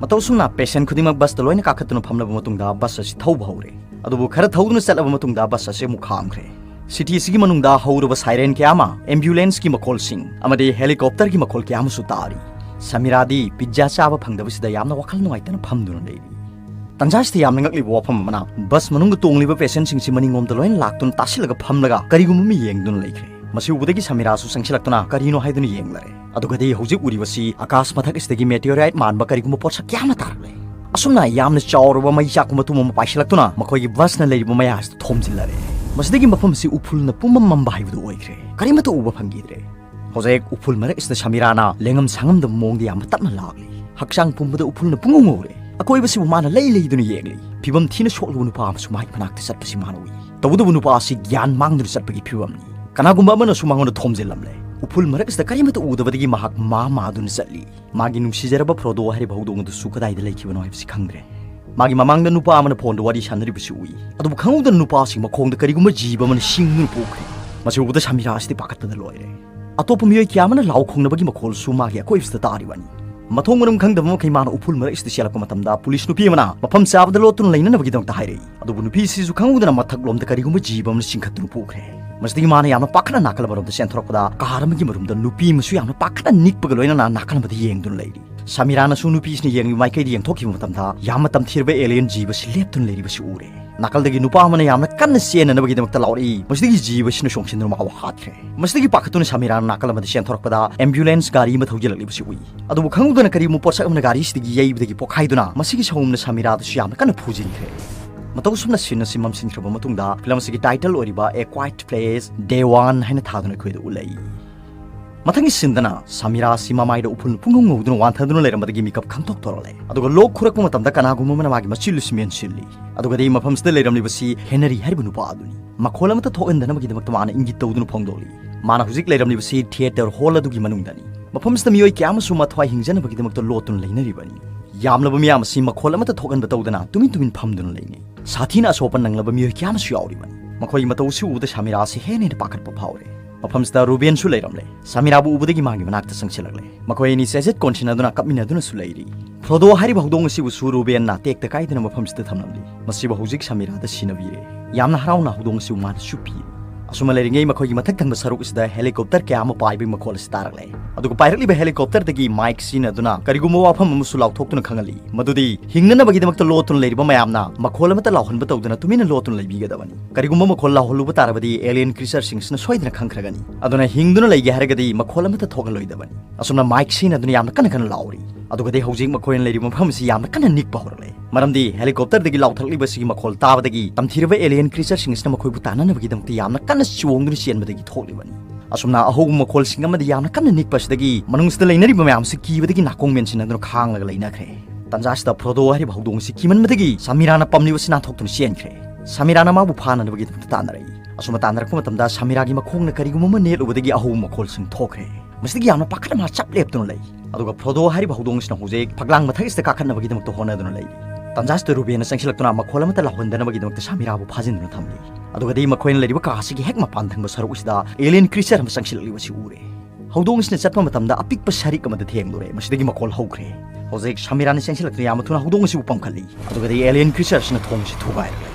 ꯃꯇꯧ ꯑꯁꯨꯝꯅ ꯄꯦꯁꯦꯟ ꯈꯨꯗꯤꯡꯃꯛ ꯕꯁꯇ ꯂꯣꯏꯅ ꯀꯥꯈꯠꯇꯨꯅ ꯐꯝꯂꯕ ꯃꯇꯨꯡꯗ ꯕꯁ ꯑꯁꯤ ꯊꯧꯕ ꯍꯧꯔꯦ꯫ ꯑꯗꯨꯕꯨ ꯈꯔ ꯊꯧꯗꯨꯅ ꯆꯠꯂꯕ ꯃꯇꯨꯡꯗ ꯕꯁ ꯑꯁꯤ ꯑꯃꯨꯛ ꯈꯥꯝꯈ꯭ꯔꯦ꯫ ꯁꯤꯇꯤ ꯑꯁꯤꯒꯤ ꯃꯅꯨꯡꯗ ꯍꯧꯔꯕ ꯁꯥꯏꯔꯦꯟ ꯀꯌꯥ ꯑꯃ, ꯑꯦꯝꯕꯨꯂꯦꯟꯁꯀꯤ ꯃꯈꯣꯜꯁꯤꯡ ꯑꯃꯗꯤ ꯍꯦꯂꯤꯀꯣꯞꯇꯔꯒꯤ ꯃꯈꯣꯜ ꯀꯌꯥ ꯑꯃꯁꯨ ꯇꯥꯔꯤ꯫ ꯁꯃꯤꯔꯥꯗꯤ ꯄꯤꯠꯖꯥ ꯆꯥꯕ ꯐꯪꯗꯕꯁꯤꯗ ꯌꯥꯝꯅ ꯋꯥꯈꯜ ꯅꯨꯡꯉꯥꯏꯇꯅ ꯐꯝꯗꯨꯅ ꯂꯩꯔꯤ꯫ ꯇꯟꯖꯥꯁꯤꯗ ꯌꯥꯝꯅ ꯉꯛꯂꯤꯕ ꯋꯥꯐꯝ ꯑꯃꯅ, ꯕꯁ ꯃꯅꯨꯡꯗ ꯇꯣꯡꯂꯤꯕ ꯄꯦꯁꯦꯟꯁꯤꯡꯁꯤ ꯃꯅꯤꯡꯂꯣꯝꯗ ꯂꯣꯏꯅ ꯂꯥꯛꯇꯨꯅ ꯇꯥꯁꯤꯜꯂꯒ ꯐꯝꯂꯒ ꯀꯔꯤꯒꯨꯝꯕ ꯑꯃ ꯌꯦꯡꯗꯨꯅ ꯂꯩꯈ꯭ꯔꯦ꯫ ꯃꯁꯤ ꯎꯕꯗꯒꯤ ꯁꯃꯤꯔꯥꯁꯨ ꯆꯪꯁꯤꯜꯂꯛꯇꯨꯅ ꯀꯔꯤꯅꯣ ꯍꯥꯏꯗꯨꯅ ꯌꯦꯡꯂꯔꯦ꯫ ꯑꯗꯨꯒꯗꯤ ꯍꯧꯖꯤꯛ ꯎꯔꯤꯕꯁꯤ ꯑꯀꯥꯁ ꯃꯊꯛ ꯑꯁꯤꯗꯒꯤ ꯃꯦꯇꯤꯑꯣꯔꯥꯏꯠ ꯃꯥꯟꯕ ꯀꯔꯤꯒꯨꯝꯕ ꯄꯣꯠꯁꯛ ꯀꯌꯥ ꯑꯃ ꯇꯥꯔꯛꯂꯦ꯫ ꯑꯁꯨꯝꯅ ꯌꯥꯝꯅ ꯆꯥꯎꯔꯕ ꯃꯩ ꯆꯥꯛꯄ ꯃꯇꯨꯝ ꯑꯃ ꯄꯥꯏꯁꯤꯜꯂꯛꯇꯨꯅ ꯃꯈꯣꯏꯒꯤ ꯕꯁꯅ ꯂꯩꯔꯤꯕ ꯃꯌꯥ ꯑꯁꯤꯗ ꯊꯣꯝꯖꯤꯜꯂꯔꯦ꯫ ꯃꯁꯤꯗꯒꯤ ꯃꯐꯝ ꯑꯁꯤ ꯎꯐꯨꯜꯅ ꯄꯨꯝꯃꯝ ꯃꯝꯕ ꯍꯥꯏꯕꯗꯨ ꯑꯣꯏꯈ꯭ꯔꯦ꯫ ꯀꯔꯤꯃꯠꯇ ꯎꯕ ꯐꯪꯈꯤꯗ꯭ꯔꯦ꯫ ꯍꯧꯖꯤꯛ ꯎꯐꯨꯜ ꯃꯔꯛ ꯑꯁꯤꯗ ꯁꯃꯤꯔꯥꯅ ꯂꯦꯡꯉꯝ ꯁꯥꯉꯝꯗꯕ ꯃꯑꯣꯡꯗ ꯌꯥꯝꯅ ꯇꯞꯅ ꯂꯥꯛꯂꯤ꯫ ꯍꯛꯆꯥꯡ ꯄꯨꯝꯕꯗ ꯎꯐꯨꯜꯅ ꯄꯨꯡꯉꯧ ꯉꯧꯔꯦ꯫ ꯑꯀꯣꯏꯕꯁꯤꯕꯨ ꯃꯥꯅ ꯂꯩ ꯂꯩꯗꯨꯅ ꯌꯦꯡꯂꯤ꯫ ꯐꯤꯕꯝ ꯊꯤꯅ ꯁꯣꯛꯂꯕ ꯅꯨꯄꯥ ꯑꯃꯁꯨ ꯃꯍꯥꯛꯀꯤ ꯃꯅꯥꯛꯇ ꯆꯠꯄꯁꯤ ꯃꯥꯅ ꯎꯏ꯫ ꯇꯧꯕꯇꯕꯨ ꯅꯨꯄꯥ ꯑꯁꯤ ꯒ꯭ꯌꯥꯟ ꯃꯥꯡꯗꯨꯅ ꯆꯠꯄꯒꯤ ꯐꯤꯕꯝꯅꯤ꯫ ꯀꯅꯥꯒꯨꯝꯕ ꯑꯃꯅꯁꯨ ꯃꯉꯣꯟꯗ ꯊꯣꯝꯖꯤꯜꯂꯝꯂꯦ꯫ ꯎꯐꯨꯜ ꯃꯔꯛꯁꯤꯗ ꯀꯔꯤꯃꯠꯇ ꯎꯗꯕꯗꯒꯤ ꯃꯍꯥꯛ ꯃꯥ ꯃꯥꯗꯨꯅ ꯆꯠꯂꯤ꯫ ꯃꯥꯒꯤ ꯅꯨꯡꯁꯤꯖꯔꯕ ꯐ꯭ꯔꯣꯗꯣ ꯍꯥꯏꯔꯤꯕ ꯍꯧꯗꯣꯡ ꯑꯗꯨꯁꯨ ꯀꯗꯥꯏꯗ ꯂꯩꯈꯤꯕꯅꯣ ꯍꯥꯏꯕꯁꯤ ꯈꯪꯗ꯭ꯔꯦ꯫ ꯃꯥꯒꯤ ꯃꯃꯥꯡꯗ ꯅꯨꯄꯥ ꯑꯃꯅ ꯐꯣꯟꯗ ꯋꯥꯔꯤ ꯁꯥꯟꯅꯔꯤꯕꯁꯤ ꯎꯏ꯫ ꯑꯗꯨꯕꯨ ꯈꯪꯍꯧꯗꯅ ꯅꯨꯄꯥ ꯑꯁꯤ ꯃꯈꯣꯡꯗ ꯀꯔꯤꯒꯨꯝꯕ ꯖꯤꯕ ꯑꯃꯅ ꯁꯤꯡꯗꯨꯅ ꯄꯣꯛꯈ꯭ꯔꯦ꯫ ꯃꯁꯤ ꯎꯕꯗ ꯁꯃꯤꯔꯥ ꯑꯁꯤꯗꯤ ꯄꯥꯈꯠꯄꯗ ꯂꯣꯏꯔꯦ꯫ ꯑꯇꯣꯞꯄ ꯃꯤꯑꯣꯏ ꯀꯌꯥ ꯑꯃꯅ ꯂꯥꯎ ꯈꯣꯡꯅꯕꯒꯤ ꯃꯈꯣꯜꯁꯨ ꯃꯥꯒꯤ ꯑꯀꯣꯏꯕꯁꯤꯗ ꯇꯥꯔꯤꯕꯅꯤ꯫ ꯃꯊꯣꯡ ꯃꯔꯝ ꯈꯪꯗꯕ ꯃꯈꯩ ꯃꯥꯅ ꯎꯐꯨꯜ ꯃꯔꯛꯁꯤꯗ ꯆꯦꯜꯂꯛꯄ ꯃꯇꯝꯗ ꯄꯨꯂꯤꯁ ꯅꯨꯄꯤ ꯑꯃꯅ ꯃꯐꯝ ꯆꯥꯕꯗ ꯂꯣꯠꯇꯨꯅ ꯂꯩꯅꯅꯕꯒꯤꯗꯃꯛꯇ ꯍꯥꯏꯔꯛꯏ꯫ ꯑꯗꯨꯕꯨ ꯅꯨꯄꯤꯁꯤꯁꯨ ꯈꯪꯍꯧꯗꯅ ꯃꯊꯛꯂꯣꯝꯗ ꯀꯔꯤꯒꯨꯝꯕ ꯖꯤꯕ ꯑꯃꯅ ꯆꯤꯡꯈꯠꯇꯨꯅ ꯄꯨꯈ꯭ꯔꯦ꯫ ꯃꯁꯤꯗꯒꯤ ꯃꯥꯅ ꯌꯥꯝꯅ ꯄꯥꯈꯠꯅ ꯅꯥꯀꯜ ꯑꯃꯔꯣꯝꯗ ꯆꯦꯟꯊꯣꯔꯛꯄꯗ ꯀꯥꯔ ꯑꯃꯒꯤ ꯃꯔꯨꯝꯗ ꯅꯨꯄꯤ ꯑꯃꯁꯨ ꯌꯥꯝꯅ ꯄꯥꯈꯠꯅ ꯅꯤꯛꯄꯒ ꯂꯣꯏꯅꯅ ꯅꯥꯀꯜ ꯑꯃꯗ ꯌꯦꯡꯗꯨꯅ ꯂꯩꯔꯤ꯫ ꯁꯃꯤꯔꯥꯅꯁꯨ ꯅꯨꯄꯤꯁꯤꯅ ꯌꯦꯡꯂꯤꯕ ꯃꯥꯏꯀꯩꯗ ꯌꯦꯡꯊꯣꯛꯈꯤꯕ ꯃꯇꯝꯗ ꯌꯥꯝꯅ ꯇꯝꯊꯤꯔꯕ ꯑꯦꯂꯤꯌꯟ ꯖꯤꯕꯁꯤ ꯂꯦꯞꯇꯨꯅ ꯂꯩꯔꯤꯕꯁꯤ ꯎꯔꯦ꯫ ꯅꯥꯀꯜꯗꯒꯤ ꯅꯨꯄꯥ ꯑꯃꯅ ꯌꯥꯝꯅ ꯀꯟꯅ ꯆꯦꯟꯅꯅꯕꯒꯤꯗꯃꯛꯇ ꯂꯥꯎꯔꯛꯏ꯫ ꯃꯁꯤꯗꯒꯤ ꯖꯤꯕꯁꯤꯅ ꯆꯣꯡꯁꯤꯟꯗꯨꯅ ꯃꯥꯕꯨ ꯍꯥꯠꯈ꯭ꯔꯦ꯫ ꯃꯁꯤꯗꯒꯤ ꯄꯥꯈꯠꯇꯨꯅ ꯁꯃꯤꯔꯥꯅ ꯅꯥꯀꯜ ꯑꯃꯗ ꯆꯦꯟꯊꯣꯔꯛꯄꯗ ꯑꯦꯝꯕꯨꯂꯦꯟꯁ ꯒꯥꯔꯤ ꯑꯃ ꯊꯧꯖꯤꯜꯂꯛꯂꯤꯕꯁꯤ ꯎꯏ꯫ ꯑꯗꯨꯕꯨ ꯈꯪꯍꯧꯗꯅ ꯀꯔꯤꯒꯨꯝꯕ ꯄꯣꯠꯁꯛ ꯑꯃꯅ ꯒꯥꯔꯤꯁꯤꯗꯒꯤ ꯌꯩꯕꯗꯒꯤ ꯄꯣꯈꯥꯏꯗꯨꯅ ꯃꯁꯤꯒꯤ ꯁꯑꯣꯝꯅ ꯁꯃꯤꯔꯥꯗꯁꯨ ꯌꯥꯝꯅ ꯀꯟꯅ ꯐꯨꯖꯤꯟꯈ꯭ꯔꯦ꯫ ꯃꯇꯧ ꯑꯁꯨꯝꯅ ꯁꯤꯟ ꯑꯁꯤ ꯃꯝꯁꯤꯟꯈ꯭ꯔꯕ ꯃꯇꯨꯡꯗ ꯐꯤꯂꯝ ꯑꯁꯤꯒꯤ ꯇꯥꯏꯇꯜ ꯑꯣꯏꯔꯤꯕ A Quiet Place Day One ꯍꯥꯏꯅ ꯊꯥꯗꯨꯅ ꯑꯩꯈꯣꯏꯗ ꯎꯠꯂꯛꯏ꯫ ꯃꯊꯪꯒꯤ ꯁꯤꯟꯗꯅ ꯁꯃꯤꯔꯥ ꯑꯁꯤ ꯃꯃꯥꯏꯗ ꯎꯐꯨꯜ ꯄꯨꯡꯉꯧ ꯉꯧꯗꯨꯅ ꯋꯥꯟꯊꯗꯨꯅ ꯂꯩꯔꯝꯕꯗꯒꯤ ꯃꯤꯀꯞ ꯈꯪꯊꯣꯛ ꯊꯣꯔꯛꯂꯦ꯫ ꯑꯗꯨꯒ ꯂꯣꯛ ꯈꯨꯔꯛꯄ ꯃꯇꯝꯗ ꯀꯅꯥꯒꯨꯝꯕ ꯑꯃꯅ ꯃꯥꯒꯤ ꯃꯆꯤꯜ ꯑꯁꯤ ꯃꯦꯟꯁꯤꯜꯂꯤ꯫ ꯑꯗꯨꯒꯗꯤ ꯃꯐꯝꯁꯤꯗ ꯂꯩꯔꯝꯂꯤꯕꯁꯤ ꯍꯦꯅꯔꯤ ꯍꯥꯏꯔꯤꯕ ꯅꯨꯄꯥ ꯑꯗꯨꯅꯤ꯫ ꯃꯈꯣꯜ ꯑꯃꯠꯇ ꯊꯣꯛꯍꯟꯗꯅꯕꯒꯤꯗꯃꯛꯇ ꯃꯥꯅ ꯏꯪꯒꯤꯠ ꯇꯧꯗꯨꯅ ꯐꯣꯡꯗꯣꯛꯂꯤ꯫ ꯃꯥꯅ ꯍꯧꯖꯤꯛ ꯂꯩꯔꯝꯂꯤꯕꯁꯤ ꯊꯤꯌꯦꯇꯔ ꯍꯣꯜ ꯑꯗꯨꯒꯤ ꯃꯅꯨꯡꯗꯅꯤ꯫ ꯃꯐꯝꯁꯤꯗ ꯃꯤꯑꯣꯏ ꯀꯌꯥ ꯑꯃꯁꯨ ꯃꯊ꯭ꯋꯥꯏ ꯍꯤꯡꯖꯅꯕꯒꯤꯗꯃꯛꯇ ꯂꯣꯠꯇꯨꯅ ꯂꯩꯅꯔꯤꯕꯅꯤ꯫ ꯌꯥꯝꯂꯕ ꯃꯤꯌꯥꯝ ꯑꯁꯤ ꯃꯈꯣꯜ ꯑꯃꯠꯇ ꯊꯣꯛꯍꯟꯕ ꯇꯧꯗꯅ ꯇꯨꯃꯤꯟ ꯇꯨꯃꯤꯟ ꯐꯝꯗꯨꯅ ꯂꯩꯅꯩ꯫ ꯁꯥꯊꯤꯅ ꯑꯁꯣꯛꯄ ꯅꯪꯂꯕ ꯃꯤꯑꯣꯏ ꯀꯌꯥ ꯑꯃꯁꯨ ꯌꯥꯎꯔꯤꯕꯅꯤ꯫ ꯃꯈꯣꯏꯒꯤ ꯃꯇꯧ ꯑꯁꯤ ꯎꯕꯗ ꯁꯃꯤꯔꯥ ꯑꯁꯤ ꯍꯦꯟꯅ ꯍꯦꯟꯅ ꯄꯥꯈꯠꯄ ꯐꯥꯎꯔꯦ꯫ ꯃꯐꯝꯁꯤꯗ ꯔꯨꯕꯦꯟꯁꯨ ꯂꯩꯔꯝꯂꯦ꯫ ꯁꯃꯤꯔꯥꯕꯨ ꯎꯕꯗꯒꯤ ꯃꯥꯒꯤ ꯃꯅꯥꯛꯇ ꯆꯪꯁꯤꯜꯂꯛꯂꯦ꯫ ꯃꯈꯣꯏ ꯑꯅꯤ ꯆꯦꯖꯦꯠ ꯀꯣꯟꯁꯤꯟꯅꯗꯨꯅ ꯀꯞꯃꯤꯟꯅꯗꯨꯅꯁꯨ ꯂꯩꯔꯤ꯫ ꯐ꯭ꯔꯣꯗꯣ ꯍꯥꯏꯔꯤꯕ ꯍꯧꯗꯣꯡ ꯑꯁꯤꯕꯨꯁꯨ ꯔꯨꯕꯦꯟꯅ ꯇꯦꯛꯇ ꯀꯥꯏꯗꯅ ꯃꯐꯝꯁꯤꯗ ꯊꯝꯂꯝꯂꯤ꯫ ꯃꯁꯤꯕꯨ ꯍꯧꯖꯤꯛ ꯁꯃꯤꯔꯥꯗ ꯁꯤꯟꯅꯕꯤꯔꯦ꯫ ꯌꯥꯝꯅ ꯍꯔꯥꯎꯅ ꯍꯧꯗꯣꯡ ꯑꯁꯤꯕꯨ ꯃꯥꯅ ꯆꯨꯞꯄꯤ꯫ ꯑꯁꯨꯝꯅ ꯂꯩꯔꯤꯉꯩ ꯃꯈꯣꯏꯒꯤ ꯃꯊꯛ ꯊꯪꯕ ꯁꯔꯨꯛ ꯑꯁꯤꯗ ꯍꯦꯂꯤꯀꯣꯞꯇꯔ ꯀꯌꯥ ꯑꯃ ꯄꯥꯏꯕꯒꯤ ꯃꯈꯣꯜ ꯑꯁꯤ ꯇꯥꯔꯛꯂꯦ꯫ ꯑꯗꯨꯒ ꯄꯥꯏꯔꯛꯂꯤꯕ ꯍꯦꯂꯤꯀꯣꯞꯇꯔꯗꯒꯤ ꯃꯥꯏꯛ ꯁꯤꯖꯤꯟꯅꯗꯨꯅ ꯀꯔꯤꯒꯨꯝꯕ ꯋꯥꯐꯝ ꯑꯃꯁꯨ ꯂꯥꯎꯊꯣꯛꯇꯨꯅ ꯈꯪꯍꯜꯂꯤ, ꯃꯗꯨꯗꯤ ꯍꯤꯡꯅꯅꯕꯒꯤꯗꯃꯛꯇ ꯂꯣꯠꯇꯨꯅ ꯂꯩꯔꯤꯕ ꯃꯌꯥꯝꯅ ꯃꯈꯣꯜ ꯑꯃꯠꯇ ꯂꯥꯎꯍꯟꯕ ꯇꯧꯗꯅ ꯇꯨꯃꯤꯟꯅ ꯂꯣꯠꯇꯨꯅ ꯂꯩꯕꯤꯒꯗꯕꯅꯤ꯫ ꯀꯔꯤꯒꯨꯝꯕ ꯃꯈꯣꯜ ꯂꯥꯎꯍꯜꯂꯨꯕ ꯇꯥꯔꯕꯗꯤ ꯑꯦꯂꯤꯌꯟ ꯀ꯭ꯔꯤꯆꯔꯁꯤꯡꯁꯤꯅ ꯁꯣꯏꯗꯅ ꯈꯪꯈ꯭ꯔꯒꯅꯤ꯫ ꯑꯗꯨꯅ ꯍꯤꯡꯗꯨꯅ ꯂꯩꯒꯦ ꯍꯥꯏꯔꯒꯗꯤ ꯃꯈꯣꯜ ꯑꯃꯠꯇ ꯊꯣꯛꯍꯜꯂꯣꯏꯗꯕꯅꯤ꯫ ꯑꯁꯨꯝꯅ ꯃꯥꯏꯛ ꯁꯤꯖꯤꯟꯅꯗꯨꯅ ꯌꯥꯝꯅ ꯀꯟꯅ ꯀꯟꯅ ꯂꯥꯎꯔꯤ꯫ ꯑꯗꯨꯒꯗꯤ ꯍꯧꯖꯤꯛ ꯃꯈꯣꯏꯅ ꯂꯩꯔꯤꯕ ꯃꯐꯝ ꯑꯁꯤ ꯌꯥꯝꯅ ꯀꯟꯅ ꯅꯤꯛꯄ ꯍꯧꯔꯛꯂꯦ꯫ ꯃꯔꯝꯗꯤ helicopterꯗꯒꯤ ꯂꯥꯎꯊꯣꯔꯛꯂꯤꯕ ꯑꯁꯤꯒꯤ ꯃꯈꯣꯜ ꯇꯥꯕꯗꯒꯤ ꯇꯝꯊꯤꯔꯕ alien creatureꯁꯤꯡ ꯑꯁꯤꯅ ꯃꯈꯣꯏꯕꯨ ꯇꯥꯟꯅꯅꯕꯒꯤꯗꯃꯛꯇ ꯌꯥꯝꯅ ꯀꯟꯅ ꯆꯣꯡꯗꯨꯅ ꯆꯦꯟꯕꯗꯒꯤ ꯊꯣꯛꯂꯤꯕꯅꯤ꯫ ꯑꯁꯨꯝꯅ ꯑꯍꯧꯕ ꯃꯈꯣꯜꯁꯤꯡ ꯑꯃꯗꯤ ꯌꯥꯝꯅ ꯀꯟꯅ ꯅꯤꯛꯄ ꯑꯁꯤꯗꯒꯤ ꯃꯅꯨꯡꯁꯤꯗ ꯂꯩꯅꯔꯤꯕ ꯃꯌꯥꯝꯁꯤ ꯀꯤꯕꯗꯒꯤ ꯅꯥꯀꯣꯡ ꯃꯦꯟꯁꯤꯟꯅꯗꯨꯅ ꯈꯥꯡꯂꯒ ꯂꯩꯅꯈ꯭ꯔꯦ꯫ ꯇꯟꯖꯥꯁꯤꯗ ꯐ꯭ꯔꯣꯗꯣ ꯍꯥꯏꯔꯤꯕ ꯍꯧꯗꯣꯡ ꯑꯁꯤ ꯀꯤꯃꯟꯕꯗꯒꯤ ꯁꯥꯃꯤꯔꯥꯅ ꯄꯝꯂꯤꯕ ꯑꯁꯤ ꯅꯥꯟꯊꯣꯛꯇꯨꯅ ꯆꯦꯟꯈ꯭ꯔꯦ꯫ ꯁꯥꯃꯤꯔꯥꯅ ꯃꯥꯕꯨ ꯐꯥꯅꯅꯕꯒꯤꯗꯃꯛꯇ ꯇꯥꯟꯅꯔꯛꯏ꯫ ꯑꯁꯨꯝꯅ ꯇꯥꯟꯅꯔꯛꯄ ꯃꯇꯝꯗ ꯁꯥꯃꯤꯔꯥꯒꯤ ꯃꯈꯣꯡꯅ ꯀꯔꯤꯒꯨꯝꯕ ꯑꯃ ꯅꯦꯠꯂꯨꯕꯗꯒꯤ ꯑꯍꯧꯕ ꯃꯈꯣꯜꯁꯤꯡ ꯊꯣꯛꯈ꯭ꯔꯦ꯫ ꯃꯁꯤꯗꯒꯤ ꯌꯥꯝꯅ ꯄꯥꯈꯠꯅ ꯃꯥ ꯆꯞ ꯂꯦꯞꯇꯨꯅ ꯂꯩ꯫ ꯑꯗꯨꯒ ꯐ꯭ꯔꯣꯗꯣ ꯍꯥꯏꯔꯤꯕ ꯍꯧꯗꯣꯡ ꯑꯁꯤꯅ ꯍꯧꯖꯤꯛ ꯐꯛꯂꯥꯡ ꯃꯊꯛ ꯑꯁꯤꯗ ꯀꯥꯈꯠꯅꯕꯒꯤꯗꯃꯛꯇ ꯍꯣꯠꯅꯗꯨꯅ ꯂꯩꯔꯤ꯫ ꯇꯟꯖꯥꯁꯤꯗ ꯔꯨꯕꯦꯟꯅ ꯆꯪꯁꯤꯜꯂꯛꯇꯨꯅ ꯃꯈꯣꯜ ꯑꯃꯠꯇ ꯂꯥꯎꯍꯟꯗꯅꯕꯒꯤꯗꯃꯛꯇ ꯁꯥꯃꯤꯔꯥꯕꯨ ꯐꯥꯖꯤꯟꯗꯨꯅ ꯊꯝꯂꯤ꯫ ꯑꯗꯨꯒꯗꯤ ꯃꯈꯣꯏꯅ ꯂꯩꯔꯤꯕ ꯀꯥ ꯑꯁꯤꯒꯤ ꯍꯦꯛ ꯃꯄꯥꯟ ꯊꯪꯕ ꯁꯔꯨꯛ ꯑꯁꯤꯗ alien creature ꯑꯃ ꯆꯪꯁꯤꯜꯂꯛꯂꯤꯕ ꯑꯁꯤ ꯎꯔꯦ꯫ ꯍꯧꯗꯣꯡ ꯑꯁꯤꯅ ꯆꯠꯄ ꯃꯇꯝꯗ ꯑꯄꯤꯛꯄ ꯁꯔꯤꯛ ꯑꯃꯗ ꯊꯦꯡꯂꯨꯔꯦ꯫ ꯃꯁꯤꯗꯒꯤ ꯃꯈꯣꯜ ꯍꯧꯈ꯭ꯔꯦ꯫ ꯍꯧꯖꯤꯛ ꯁꯥꯃꯤꯔꯥꯅ ꯆꯦꯟꯁꯤꯜꯂꯛꯇꯨꯅ ꯌꯥꯝꯅ ꯊꯨꯅ ꯍꯧꯗꯣꯡ ꯑꯁꯤꯕꯨ ꯄꯝꯈꯠꯂꯤ꯫ ꯑꯗꯨꯒꯗꯤ alien creature ꯑꯁꯤꯅ ꯊꯣꯡ ꯑꯁꯤ ꯊꯨꯒꯥꯏꯔꯛꯂꯦ꯫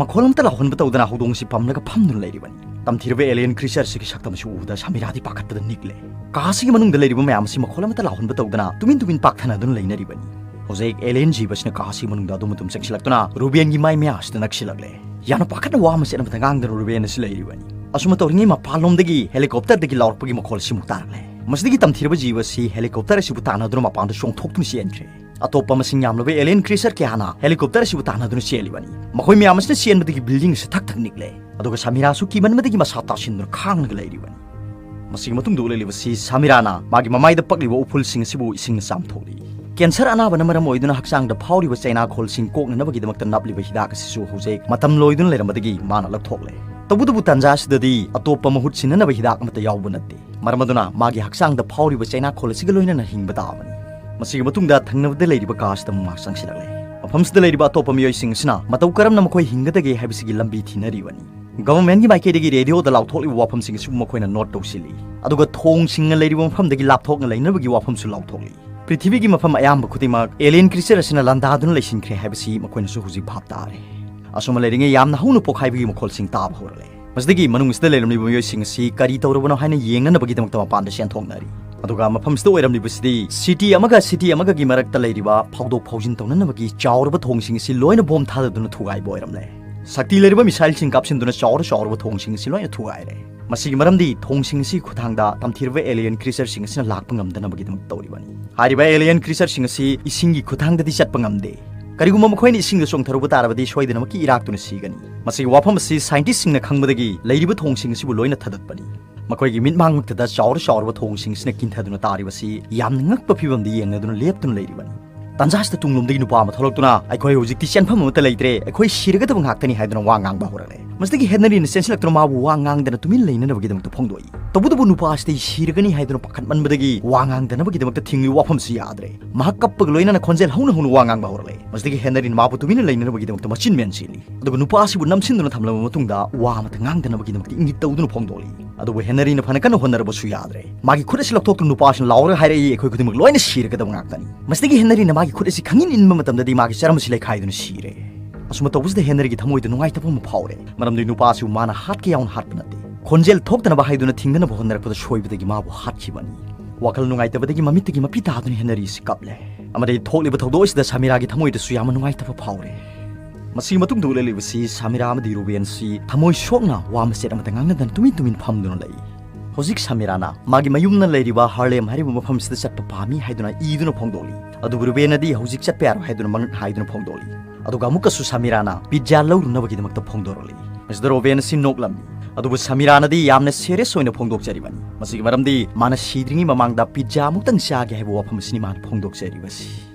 ꯃꯈꯣꯜ ꯑꯃꯠꯇ ꯂꯥꯎꯍꯟꯕ ꯇꯧꯗꯅ ꯍꯧꯗꯣꯡ ꯑꯁꯤ ꯄꯝꯂꯒ ꯐꯝꯗꯨꯅ ꯂꯩꯔꯤꯕꯅꯤ꯫ ꯇꯝꯊꯤꯔꯕ alien creature ꯑꯁꯤꯒꯤ ꯁꯛꯇꯝ ꯑꯁꯤ ꯎꯕꯗ ꯁꯥꯃꯤꯔꯥꯗꯤ ꯄꯥꯈꯠꯄꯗ ꯅꯤꯛꯂꯦ꯫ ꯀꯥ ꯑꯁꯤꯒꯤ ꯃꯅꯨꯡꯗ ꯂꯩꯔꯤꯕ ꯃꯌꯥꯝ ꯑꯁꯤ ꯃꯈꯣꯜ ꯑꯃꯠꯇ ꯂꯥꯎꯍꯟꯕ ꯇꯧꯗꯅ ꯇꯨꯃꯤꯟ ꯇꯨꯃꯤꯟ ꯄꯥꯛꯊꯅꯗꯨꯅ ꯂꯩꯅꯔꯤꯕꯅꯤ꯫ ꯍꯧꯖꯤꯛ alien ꯖꯤꯕ ꯑꯁꯤꯅ ꯀꯥ ꯑꯁꯤꯒꯤ ꯃꯅꯨꯡꯗ ꯑꯗꯨꯝ ꯑꯗꯨꯝ ꯆꯪꯁꯤꯜꯂꯛꯇꯨꯅ ꯔꯨꯕꯦꯟꯒꯤ ꯃꯥꯏ ꯃꯌꯥ ꯑꯁꯤꯗ ꯅꯛꯁꯤꯜꯂꯛꯂꯦ꯫ ꯌꯥꯝꯅ ꯄꯥꯈꯠꯅ ꯋꯥ ꯑꯃ ꯆꯦꯠꯅꯕꯗ ꯉꯥꯡꯗꯅ ꯔꯨꯕꯦꯟ ꯑꯁꯤ ꯂꯩꯔꯤꯕꯅꯤ꯫ ꯑꯁꯨꯝꯅ ꯇꯧꯔꯤꯉꯩ ꯃꯄꯥꯟꯂꯣꯝꯗꯒꯤ helicopterꯗꯒꯤ ꯂꯥꯎꯔꯛꯄꯒꯤ ꯃꯈꯣꯜ ꯑꯁꯤꯃꯨꯛ ꯇꯥꯔꯛꯂꯦ꯫ ꯃꯁꯤꯗꯒꯤ ꯇꯝꯊꯤꯔꯕ ꯖꯤꯕ ꯑꯁꯤ helicopter ꯑꯁꯤꯕꯨ ꯇꯥꯟꯅꯗꯨꯅ ꯃꯄꯥꯟꯗ ꯆꯣꯡꯊꯣꯛꯇꯨꯅ ꯆꯦꯟꯈ꯭ꯔꯦ꯫ ꯑꯇꯣꯞꯄ ꯃꯁꯤꯡ ꯌꯥꯝꯂꯕ alien creature ꯀꯌꯥꯅ helicopter ꯑꯁꯤꯕꯨ ꯇꯥꯟꯅꯗꯨꯅ ꯆꯦꯜꯂꯤꯕꯅꯤ꯫ ꯃꯈꯣꯏ ꯃꯌꯥꯝ ꯑꯁꯤꯅ ꯆꯦꯟꯕꯗꯒꯤ building ꯑꯁꯤ ꯊꯛ ꯊꯛ ꯅꯤꯛꯂꯦ꯫ ꯑꯗꯨꯒ ꯁꯥꯃꯤꯔꯥꯁꯨ ꯀꯤꯃꯟꯕꯗꯒꯤ ꯃꯁꯥ ꯇꯥꯁꯤꯟꯗꯨꯅ ꯈꯥꯡꯂꯒ ꯂꯩꯔꯤꯕꯅꯤ꯫ ꯃꯁꯤꯒꯤ ꯃꯇꯨꯡꯗ ꯎꯠꯂꯛꯂꯤꯕꯁꯤ ꯁꯥꯃꯤꯔꯥꯅ ꯃꯥꯒꯤ ꯃꯃꯥꯏꯗ ꯄꯛꯂꯤꯕ ꯎꯐꯨꯜꯁꯤꯡ ꯑꯁꯤꯕꯨ ꯏꯁꯤꯡꯅ ꯆꯥꯝꯊꯣꯛꯂꯤ꯫ Cancer ꯑꯅꯥꯕꯅ ꯃꯔꯝ ꯑꯣꯏꯗꯨꯅ ꯍꯛꯆꯥꯡꯗ ꯐꯥꯎꯔꯤꯕ ꯆꯩꯅꯥꯈꯣꯜꯁꯤꯡ ꯀꯣꯛꯅꯅꯕꯒꯤꯗꯃꯛꯇ ꯅꯞꯂꯤꯕ ꯍꯤꯗꯥꯛ ꯑꯁꯤꯁꯨ ꯍꯧꯖꯤꯛ ꯃꯇꯝ ꯂꯣꯏꯗꯨꯅ ꯂꯩꯔꯝꯕꯗꯒꯤ ꯃꯥꯅ ꯂꯧꯊꯣꯛꯂꯦ꯫ ꯇꯧꯕꯇꯕꯨ ꯇꯟꯖꯥ ꯑꯁꯤꯗꯗꯤ ꯑꯇꯣꯞꯄ ꯃꯍꯨꯠ ꯁꯤꯟꯅꯅꯕ ꯍꯤꯗꯥꯛ ꯑꯃꯠꯇ ꯌꯥꯎꯕ ꯅꯠꯇꯦ꯫ ꯃꯔꯝ ꯑꯗꯨꯅ ꯃꯥꯒꯤ ꯍꯛꯆꯥꯡꯗ ꯐꯥꯎꯔꯤꯕ ꯆꯩꯅꯥꯈꯣꯜ ꯑꯁꯤꯒ ꯂꯣꯏꯅꯅ ꯍꯤꯡꯕ ꯇꯥꯕꯅꯤ꯫ ꯃꯁꯤꯒꯤ ꯃꯇꯨꯡꯗ ꯊꯪꯅꯕꯗ ꯂꯩꯔꯤꯕ ꯀꯥ ꯑꯁꯤꯗ ꯑꯃꯨꯛ ꯃꯍꯥꯛ ꯆꯪꯁꯤꯜꯂꯛꯂꯦ꯫ ꯃꯐꯝꯁꯤꯗ ꯂꯩꯔꯤꯕ ꯑꯇꯣꯞꯄ ꯃꯤꯑꯣꯏꯁꯤꯡ ꯑꯁꯤꯅ ꯃꯇꯧ ꯀꯔꯝꯅ ꯃꯈꯣꯏ ꯍꯤꯡꯒꯗꯒꯦ ꯍꯥꯏꯕꯁꯤꯒꯤ ꯂꯝꯕꯤ ꯊꯤꯅꯔꯤꯕꯅꯤ꯫ Governmentꯀꯤ ꯃꯥꯏꯀꯩꯗꯒꯤ radioꯗ ꯂꯥꯎꯊꯣꯛꯂꯤꯕ ꯋꯥꯐꯝꯁꯤꯡ ꯑꯁꯤꯕꯨ ꯃꯈꯣꯏꯅ note ꯇꯧꯁꯤꯜꯂꯤ꯫ ꯑꯗꯨꯒ ꯊꯣꯡꯁꯤꯡꯅ ꯂꯩꯔꯤꯕ ꯃꯐꯝꯗꯒꯤ ꯂꯥꯞꯊꯣꯛꯅ ꯂꯩꯅꯕꯒꯤ ꯋꯥꯐꯝꯁꯨ ꯂꯥꯎꯊꯣꯛꯂꯤ꯫ ꯄ꯭ꯔꯤꯊꯤꯕꯤꯒꯤ ꯃꯐꯝ ꯑꯌꯥꯝꯕ ꯈꯨꯗꯤꯡꯃꯛ alien creature ꯑꯁꯤꯅ ꯂꯥꯟꯗꯥꯗꯨꯅ ꯂꯩꯁꯤꯟꯈ꯭ꯔꯦ ꯍꯥꯏꯕꯁꯤ ꯃꯈꯣꯏꯅꯁꯨ ꯍꯧꯖꯤꯛ ꯚꯥꯞ ꯇꯥꯔꯦ꯫ ꯑꯁꯨꯝꯅ ꯂꯩꯔꯤꯉꯩ ꯌꯥꯝꯅ ꯍꯧꯅ ꯄꯣꯛꯈꯥꯏꯕꯒꯤ ꯃꯈꯣꯜꯁꯤꯡ ꯇꯥꯕ ꯍꯧꯔꯛꯂꯦ꯫ ꯃꯁꯤꯗꯒꯤ ꯃꯅꯨꯡ ꯑꯁꯤꯗ ꯂꯩꯔꯝꯂꯤꯕ ꯃꯤꯑꯣꯏꯁꯤꯡ ꯑꯁꯤ ꯀꯔꯤ ꯇꯧꯔꯕꯅꯣ ꯍꯥꯏꯅ ꯌꯦꯡꯅꯅꯕꯒꯤꯗꯃꯛꯇ ꯃꯄꯥꯟꯗ ꯆꯦꯟꯊꯣꯛꯅꯔꯤ꯫ ꯑꯗꯨꯒ ꯃꯐꯝꯁꯤꯗ ꯑꯣꯏꯔꯝꯂꯤꯕꯁꯤꯗꯤ city ꯑꯃꯒ city ꯑꯃꯒꯒꯤ ꯃꯔꯛꯇ ꯂꯩꯔꯤꯕ ꯐꯥꯎꯗꯣꯛ ꯐꯥꯎꯖꯤꯟ ꯇꯧꯅꯅꯕꯒꯤ ꯆꯥꯎꯔꯕ ꯊꯣꯡꯁꯤꯡ ꯑꯁꯤ ꯂꯣꯏꯅ bomb ꯊꯥꯗꯗꯨꯅ ꯊꯨꯒꯥꯏꯕ ꯑꯣꯏꯔꯝꯂꯦ꯫ ꯁꯛꯇꯤ ꯂꯩꯔꯕ missileꯁꯤꯡ ꯀꯥꯞꯁꯤꯟꯗꯨꯅ ꯆꯥꯎꯔ ꯆꯥꯎꯔꯕ ꯊꯣꯡꯁꯤꯡ ꯑꯁꯤ ꯂꯣꯏꯅ ꯊꯨꯒꯥꯏꯔꯦ꯫ ꯃꯁꯤꯒꯤ ꯃꯔꯝꯗꯤ ꯊꯣꯡꯁꯤꯡ ꯑꯁꯤꯒꯤ ꯈꯨꯠꯊꯥꯡꯗ ꯇꯝꯊꯤꯔꯕ alien creatureꯁꯤꯡ ꯑꯁꯤꯅ ꯂꯥꯛꯄ ꯉꯝꯗꯅꯕꯒꯤꯗꯃꯛ ꯇꯧꯔꯤꯕꯅꯤ꯫ ꯍꯥꯏꯔꯤꯕ alien creatureꯁꯤꯡ ꯑꯁꯤ ꯏꯁꯤꯡꯒꯤ ꯈꯨꯠꯊꯥꯡꯗꯗꯤ ꯆꯠꯄ ꯉꯝꯗꯦ꯫ ꯀꯔꯤꯒꯨꯝꯕ ꯃꯈꯣꯏꯅ ꯏꯁꯤꯡꯗ ꯆꯣꯡꯊꯔꯨꯕ ꯇꯥꯔꯕꯗꯤ ꯁꯣꯏꯗꯅꯃꯛꯀꯤ ꯏꯔꯥꯛꯇꯨꯅ ꯁꯤꯒꯅꯤ꯫ ꯃꯁꯤꯒꯤ ꯋꯥꯐꯝ ꯑꯁꯤ scientistꯁꯤꯡꯅ ꯈꯪꯕꯗꯒꯤ ꯂꯩꯔꯤꯕ ꯊꯣꯡꯁꯤꯡ ꯑꯁꯤꯕꯨ ꯂꯣꯏꯅ ꯊꯥꯗꯠꯄꯅꯤ꯫ ꯃꯈꯣꯏꯒꯤ ꯃꯤꯠꯃꯥꯡꯃꯛꯇꯗ ꯆꯥꯎꯔ ꯆꯥꯎꯔꯕ ꯊꯣꯡꯁꯤꯡ ꯑꯁꯤꯅ ꯀꯤꯟꯊꯗꯨꯅ ꯇꯥꯔꯤꯕꯁꯤ ꯌꯥꯝꯅ ꯉꯛꯄ ꯐꯤꯕꯝꯗ ꯌꯦꯡꯅꯗꯨꯅ ꯂꯦꯞꯇꯨꯅ ꯂꯩꯔꯤꯕꯅꯤ꯫ ꯇꯥꯟꯖꯥꯁꯤꯗ ꯇꯨꯡꯂꯣꯝꯗꯒꯤ ꯅꯨꯄꯥ ꯑꯃ ꯊꯣꯛꯂꯛꯇꯨꯅ, "ꯑꯩꯈꯣꯏ ꯍꯧꯖꯤꯛꯇꯤ ꯆꯦꯟꯐꯝ ꯑꯃꯠꯇ ꯂꯩꯇ꯭ꯔꯦ, ꯑꯩꯈꯣꯏ ꯁꯤꯔꯒꯗꯕ ꯉꯥꯛꯇꯅꯤ" ꯍꯥꯏꯗꯨꯅ ꯋꯥ ꯉꯥꯡꯕ ꯍꯧꯔꯛꯂꯦ꯫ ꯃꯁꯤꯗꯒꯤ ꯍꯦꯅꯔꯤꯅ ꯆꯦꯟꯁꯤꯜꯂꯛꯇꯨꯅ ꯃꯥꯕꯨ ꯋꯥ ꯉꯥꯡꯗꯅ ꯇꯨꯃꯤꯟ ꯂꯩꯅꯅꯕꯒꯤꯗꯃꯛꯇ ꯐꯣꯡꯗꯣꯛꯏ꯫ ꯇꯧꯕꯇꯕꯨ ꯅꯨꯄꯥ ꯑꯁꯤꯗꯤ ꯁꯤꯔꯒꯅꯤ ꯍꯥꯏꯗꯨꯅ ꯄꯥꯈꯠꯃꯟꯕꯗꯒꯤ ꯋꯥ ꯉꯥꯡꯗꯅꯕꯒꯤꯗꯃꯛꯇ ꯊꯤꯡꯂꯤꯕ ꯋꯥꯐꯝꯁꯤ ꯌꯥꯗ꯭ꯔꯦ꯫ ꯃꯍꯥꯛ ꯀꯞꯄꯒ ꯂꯣꯏꯅꯅ ꯈꯣꯟꯖꯦꯜ ꯍꯧꯅ ꯍꯧꯅ ꯋꯥ ꯉꯥꯡꯕ ꯍꯧꯔꯛꯂꯦ꯫ ꯃꯁꯤꯗꯒꯤ ꯍꯦꯅꯔꯤꯅ ꯃꯥꯕꯨ ꯇꯨꯃꯤꯟꯅ ꯂꯩꯅꯅꯕꯒꯤꯗꯃꯛꯇ ꯃꯆꯤꯟ ꯃꯦꯟ ꯁꯤꯜꯂꯤ꯫ ꯑꯗꯨꯒ ꯅꯨꯄꯥ ꯑꯁꯤꯕꯨ ꯅꯝꯁꯤꯟꯗꯨꯅ ꯊꯝꯂꯕ ꯃꯇꯨꯡꯗ ꯋꯥ ꯑꯃꯠꯇ ꯉꯥꯡꯗꯅꯕꯒꯤꯗꯃꯛꯇ ꯏꯪꯒꯤꯠ ꯇꯧꯗꯨꯅ ꯐꯣꯡꯗꯣꯛꯂꯤ꯫ ꯑꯗꯨꯕꯨ ꯍꯦꯅꯔꯤꯅ ꯐꯅ ꯀꯟꯅ ꯍꯣꯠꯅꯔꯕꯁꯨ ꯌꯥꯗ꯭ꯔꯦ꯫ ꯃꯥꯒꯤ ꯈꯨꯠ ꯑꯁꯤ ꯂꯧꯊꯣꯛꯇꯨꯅ ꯅꯨꯄꯥ ꯑꯁꯤꯅ ꯂꯥꯎꯔꯒ ꯍꯥꯏꯔꯛꯏ, "ꯑꯩꯈꯣꯏ ꯈꯨꯗꯤꯡꯃꯛ ꯂꯣꯏꯅ ꯁꯤꯔꯒꯗꯕ ꯉꯥꯛꯇꯅꯤ"꯫ ꯃꯁꯤꯗꯒꯤ ꯍꯦꯅꯔꯤꯅ ꯃꯥꯒꯤ ꯈꯨꯠ ꯑꯁꯤ ꯈꯪꯏꯟ ꯏꯟꯕ ꯃꯇꯝꯗꯗꯤ ꯃꯥꯒꯤ ꯆꯔꯝ ꯑꯁꯤ ꯂꯩꯈꯥꯏꯗꯨꯅ ꯁꯤꯔꯦ꯫ ꯑꯁꯨꯝꯅ ꯇꯧꯕꯁꯤꯗ ꯍꯦꯅꯔꯤꯒꯤ ꯊꯃꯣꯏꯗ ꯅꯨꯡꯉꯥꯏꯇꯕ ꯑꯃ ꯐꯥꯎꯔꯦ, ꯃꯔꯝꯗꯤ ꯅꯨꯄꯥ ꯑꯁꯤꯕꯨ ꯃꯥꯅ ꯍꯥꯠꯀꯦ ꯌꯥꯎꯅ ꯍꯥꯠꯄ ꯅꯠꯇꯦ꯫ ꯈꯣꯟꯖꯦꯜ ꯊꯣꯛꯇꯅꯕ ꯍꯥꯏꯗꯨꯅ ꯊꯤꯡꯅꯅꯕ ꯍꯣꯠꯅꯔꯛꯄꯗ ꯁꯣꯏꯕꯗꯒꯤ ꯃꯥꯕꯨ ꯍꯥꯠꯈꯤꯕꯅꯤ꯫ ꯋꯥꯈꯜ ꯅꯨꯡꯉꯥꯏꯇꯕꯗꯒꯤ ꯃꯃꯤꯠꯇꯒꯤ ꯃꯄꯤ ꯇꯥꯗꯨꯅ ꯍꯦꯅꯔꯤ ꯑꯁꯤ ꯀꯞꯂꯦ꯫ ꯑꯃꯗꯤ ꯊꯣꯛꯂꯤꯕ ꯊꯧꯗꯣꯛ ꯑꯁꯤꯗ ꯁꯃꯤꯔꯥꯒꯤ ꯊꯃꯣꯏꯗꯁꯨ ꯌꯥꯝꯅ ꯅꯨꯡꯉꯥꯏꯇꯕ ꯐꯥꯎꯔꯦ꯫ ꯃꯁꯤꯒꯤ ꯃꯇꯨꯡꯗ ꯎꯠꯂꯛꯂꯤꯕꯁꯤ ꯁꯃꯤꯔꯥ ꯑꯃꯗꯤ ꯔꯨꯕꯦꯟꯁꯤ ꯊꯃꯣꯏ ꯁꯣꯛꯅ ꯋꯥ ꯃꯆꯦꯠ ꯑꯃꯠꯇ ꯉꯥꯡꯅꯗꯅ ꯇꯨꯃꯤꯟ ꯇꯨꯃꯤꯟ ꯐꯝꯗꯨꯅ ꯂꯩ꯫ ꯍꯧꯖꯤꯛ ꯁꯃꯤꯔꯥꯅ ꯃꯥꯒꯤ ꯃꯌꯨꯝꯅ ꯂꯩꯔꯤꯕ ꯍꯥꯔꯂꯦꯝ ꯍꯥꯏꯔꯤꯕ ꯃꯐꯝꯁꯤꯗ ꯆꯠꯄ ꯄꯥꯝꯃꯤ ꯍꯥꯏꯗꯨꯅ ꯏꯗꯨꯅ ꯐꯣꯡꯗꯣꯛꯂꯤ꯫ ꯑꯗꯨꯕꯨ ꯔꯨꯕꯦꯟꯅꯗꯤ ꯍꯧꯖꯤꯛ ꯆꯠꯄ ꯌꯥꯔꯣꯏ ꯍꯥꯏꯗꯨꯅ ꯃꯉꯛ ꯍꯥꯏꯗꯨꯅ ꯐꯣꯡꯗꯣꯛꯂꯤ꯫ ꯑꯗꯨꯒ ꯑꯃꯨꯛꯀꯁꯨ ꯁꯃꯤꯔꯥꯅ ꯄꯤꯖꯥ ꯂꯧꯔꯨꯅꯕꯒꯤꯗꯃꯛꯇ ꯐꯣꯡꯗꯣꯔꯛꯂꯤ꯫ ꯃꯁꯤꯗ ꯔꯣꯕꯦꯟ ꯑꯁꯤ ꯅꯣꯛꯂꯝꯃꯤ꯫ ꯑꯗꯨꯕꯨ ꯁꯃꯤꯔꯥꯅꯗꯤ ꯌꯥꯝꯅ serious ꯑꯣꯏꯅ ꯐꯣꯡꯗꯣꯛꯆꯔꯤꯕꯅꯤ꯫ ꯃꯁꯤꯒꯤ ꯃꯔꯝꯗꯤ ꯃꯥꯅ ꯁꯤꯗ꯭ꯔꯤꯉꯩ ꯃꯃꯥꯡꯗ ꯄꯤꯖꯥ ꯑꯃꯨꯛꯇꯪ ꯆꯥꯒꯦ ꯍꯥꯏꯕ ꯋꯥꯐꯝ ꯑꯁꯤꯅꯤ ꯃꯥꯅ ꯐꯣꯡꯗꯣꯛꯆꯔꯤꯕꯁꯤ꯫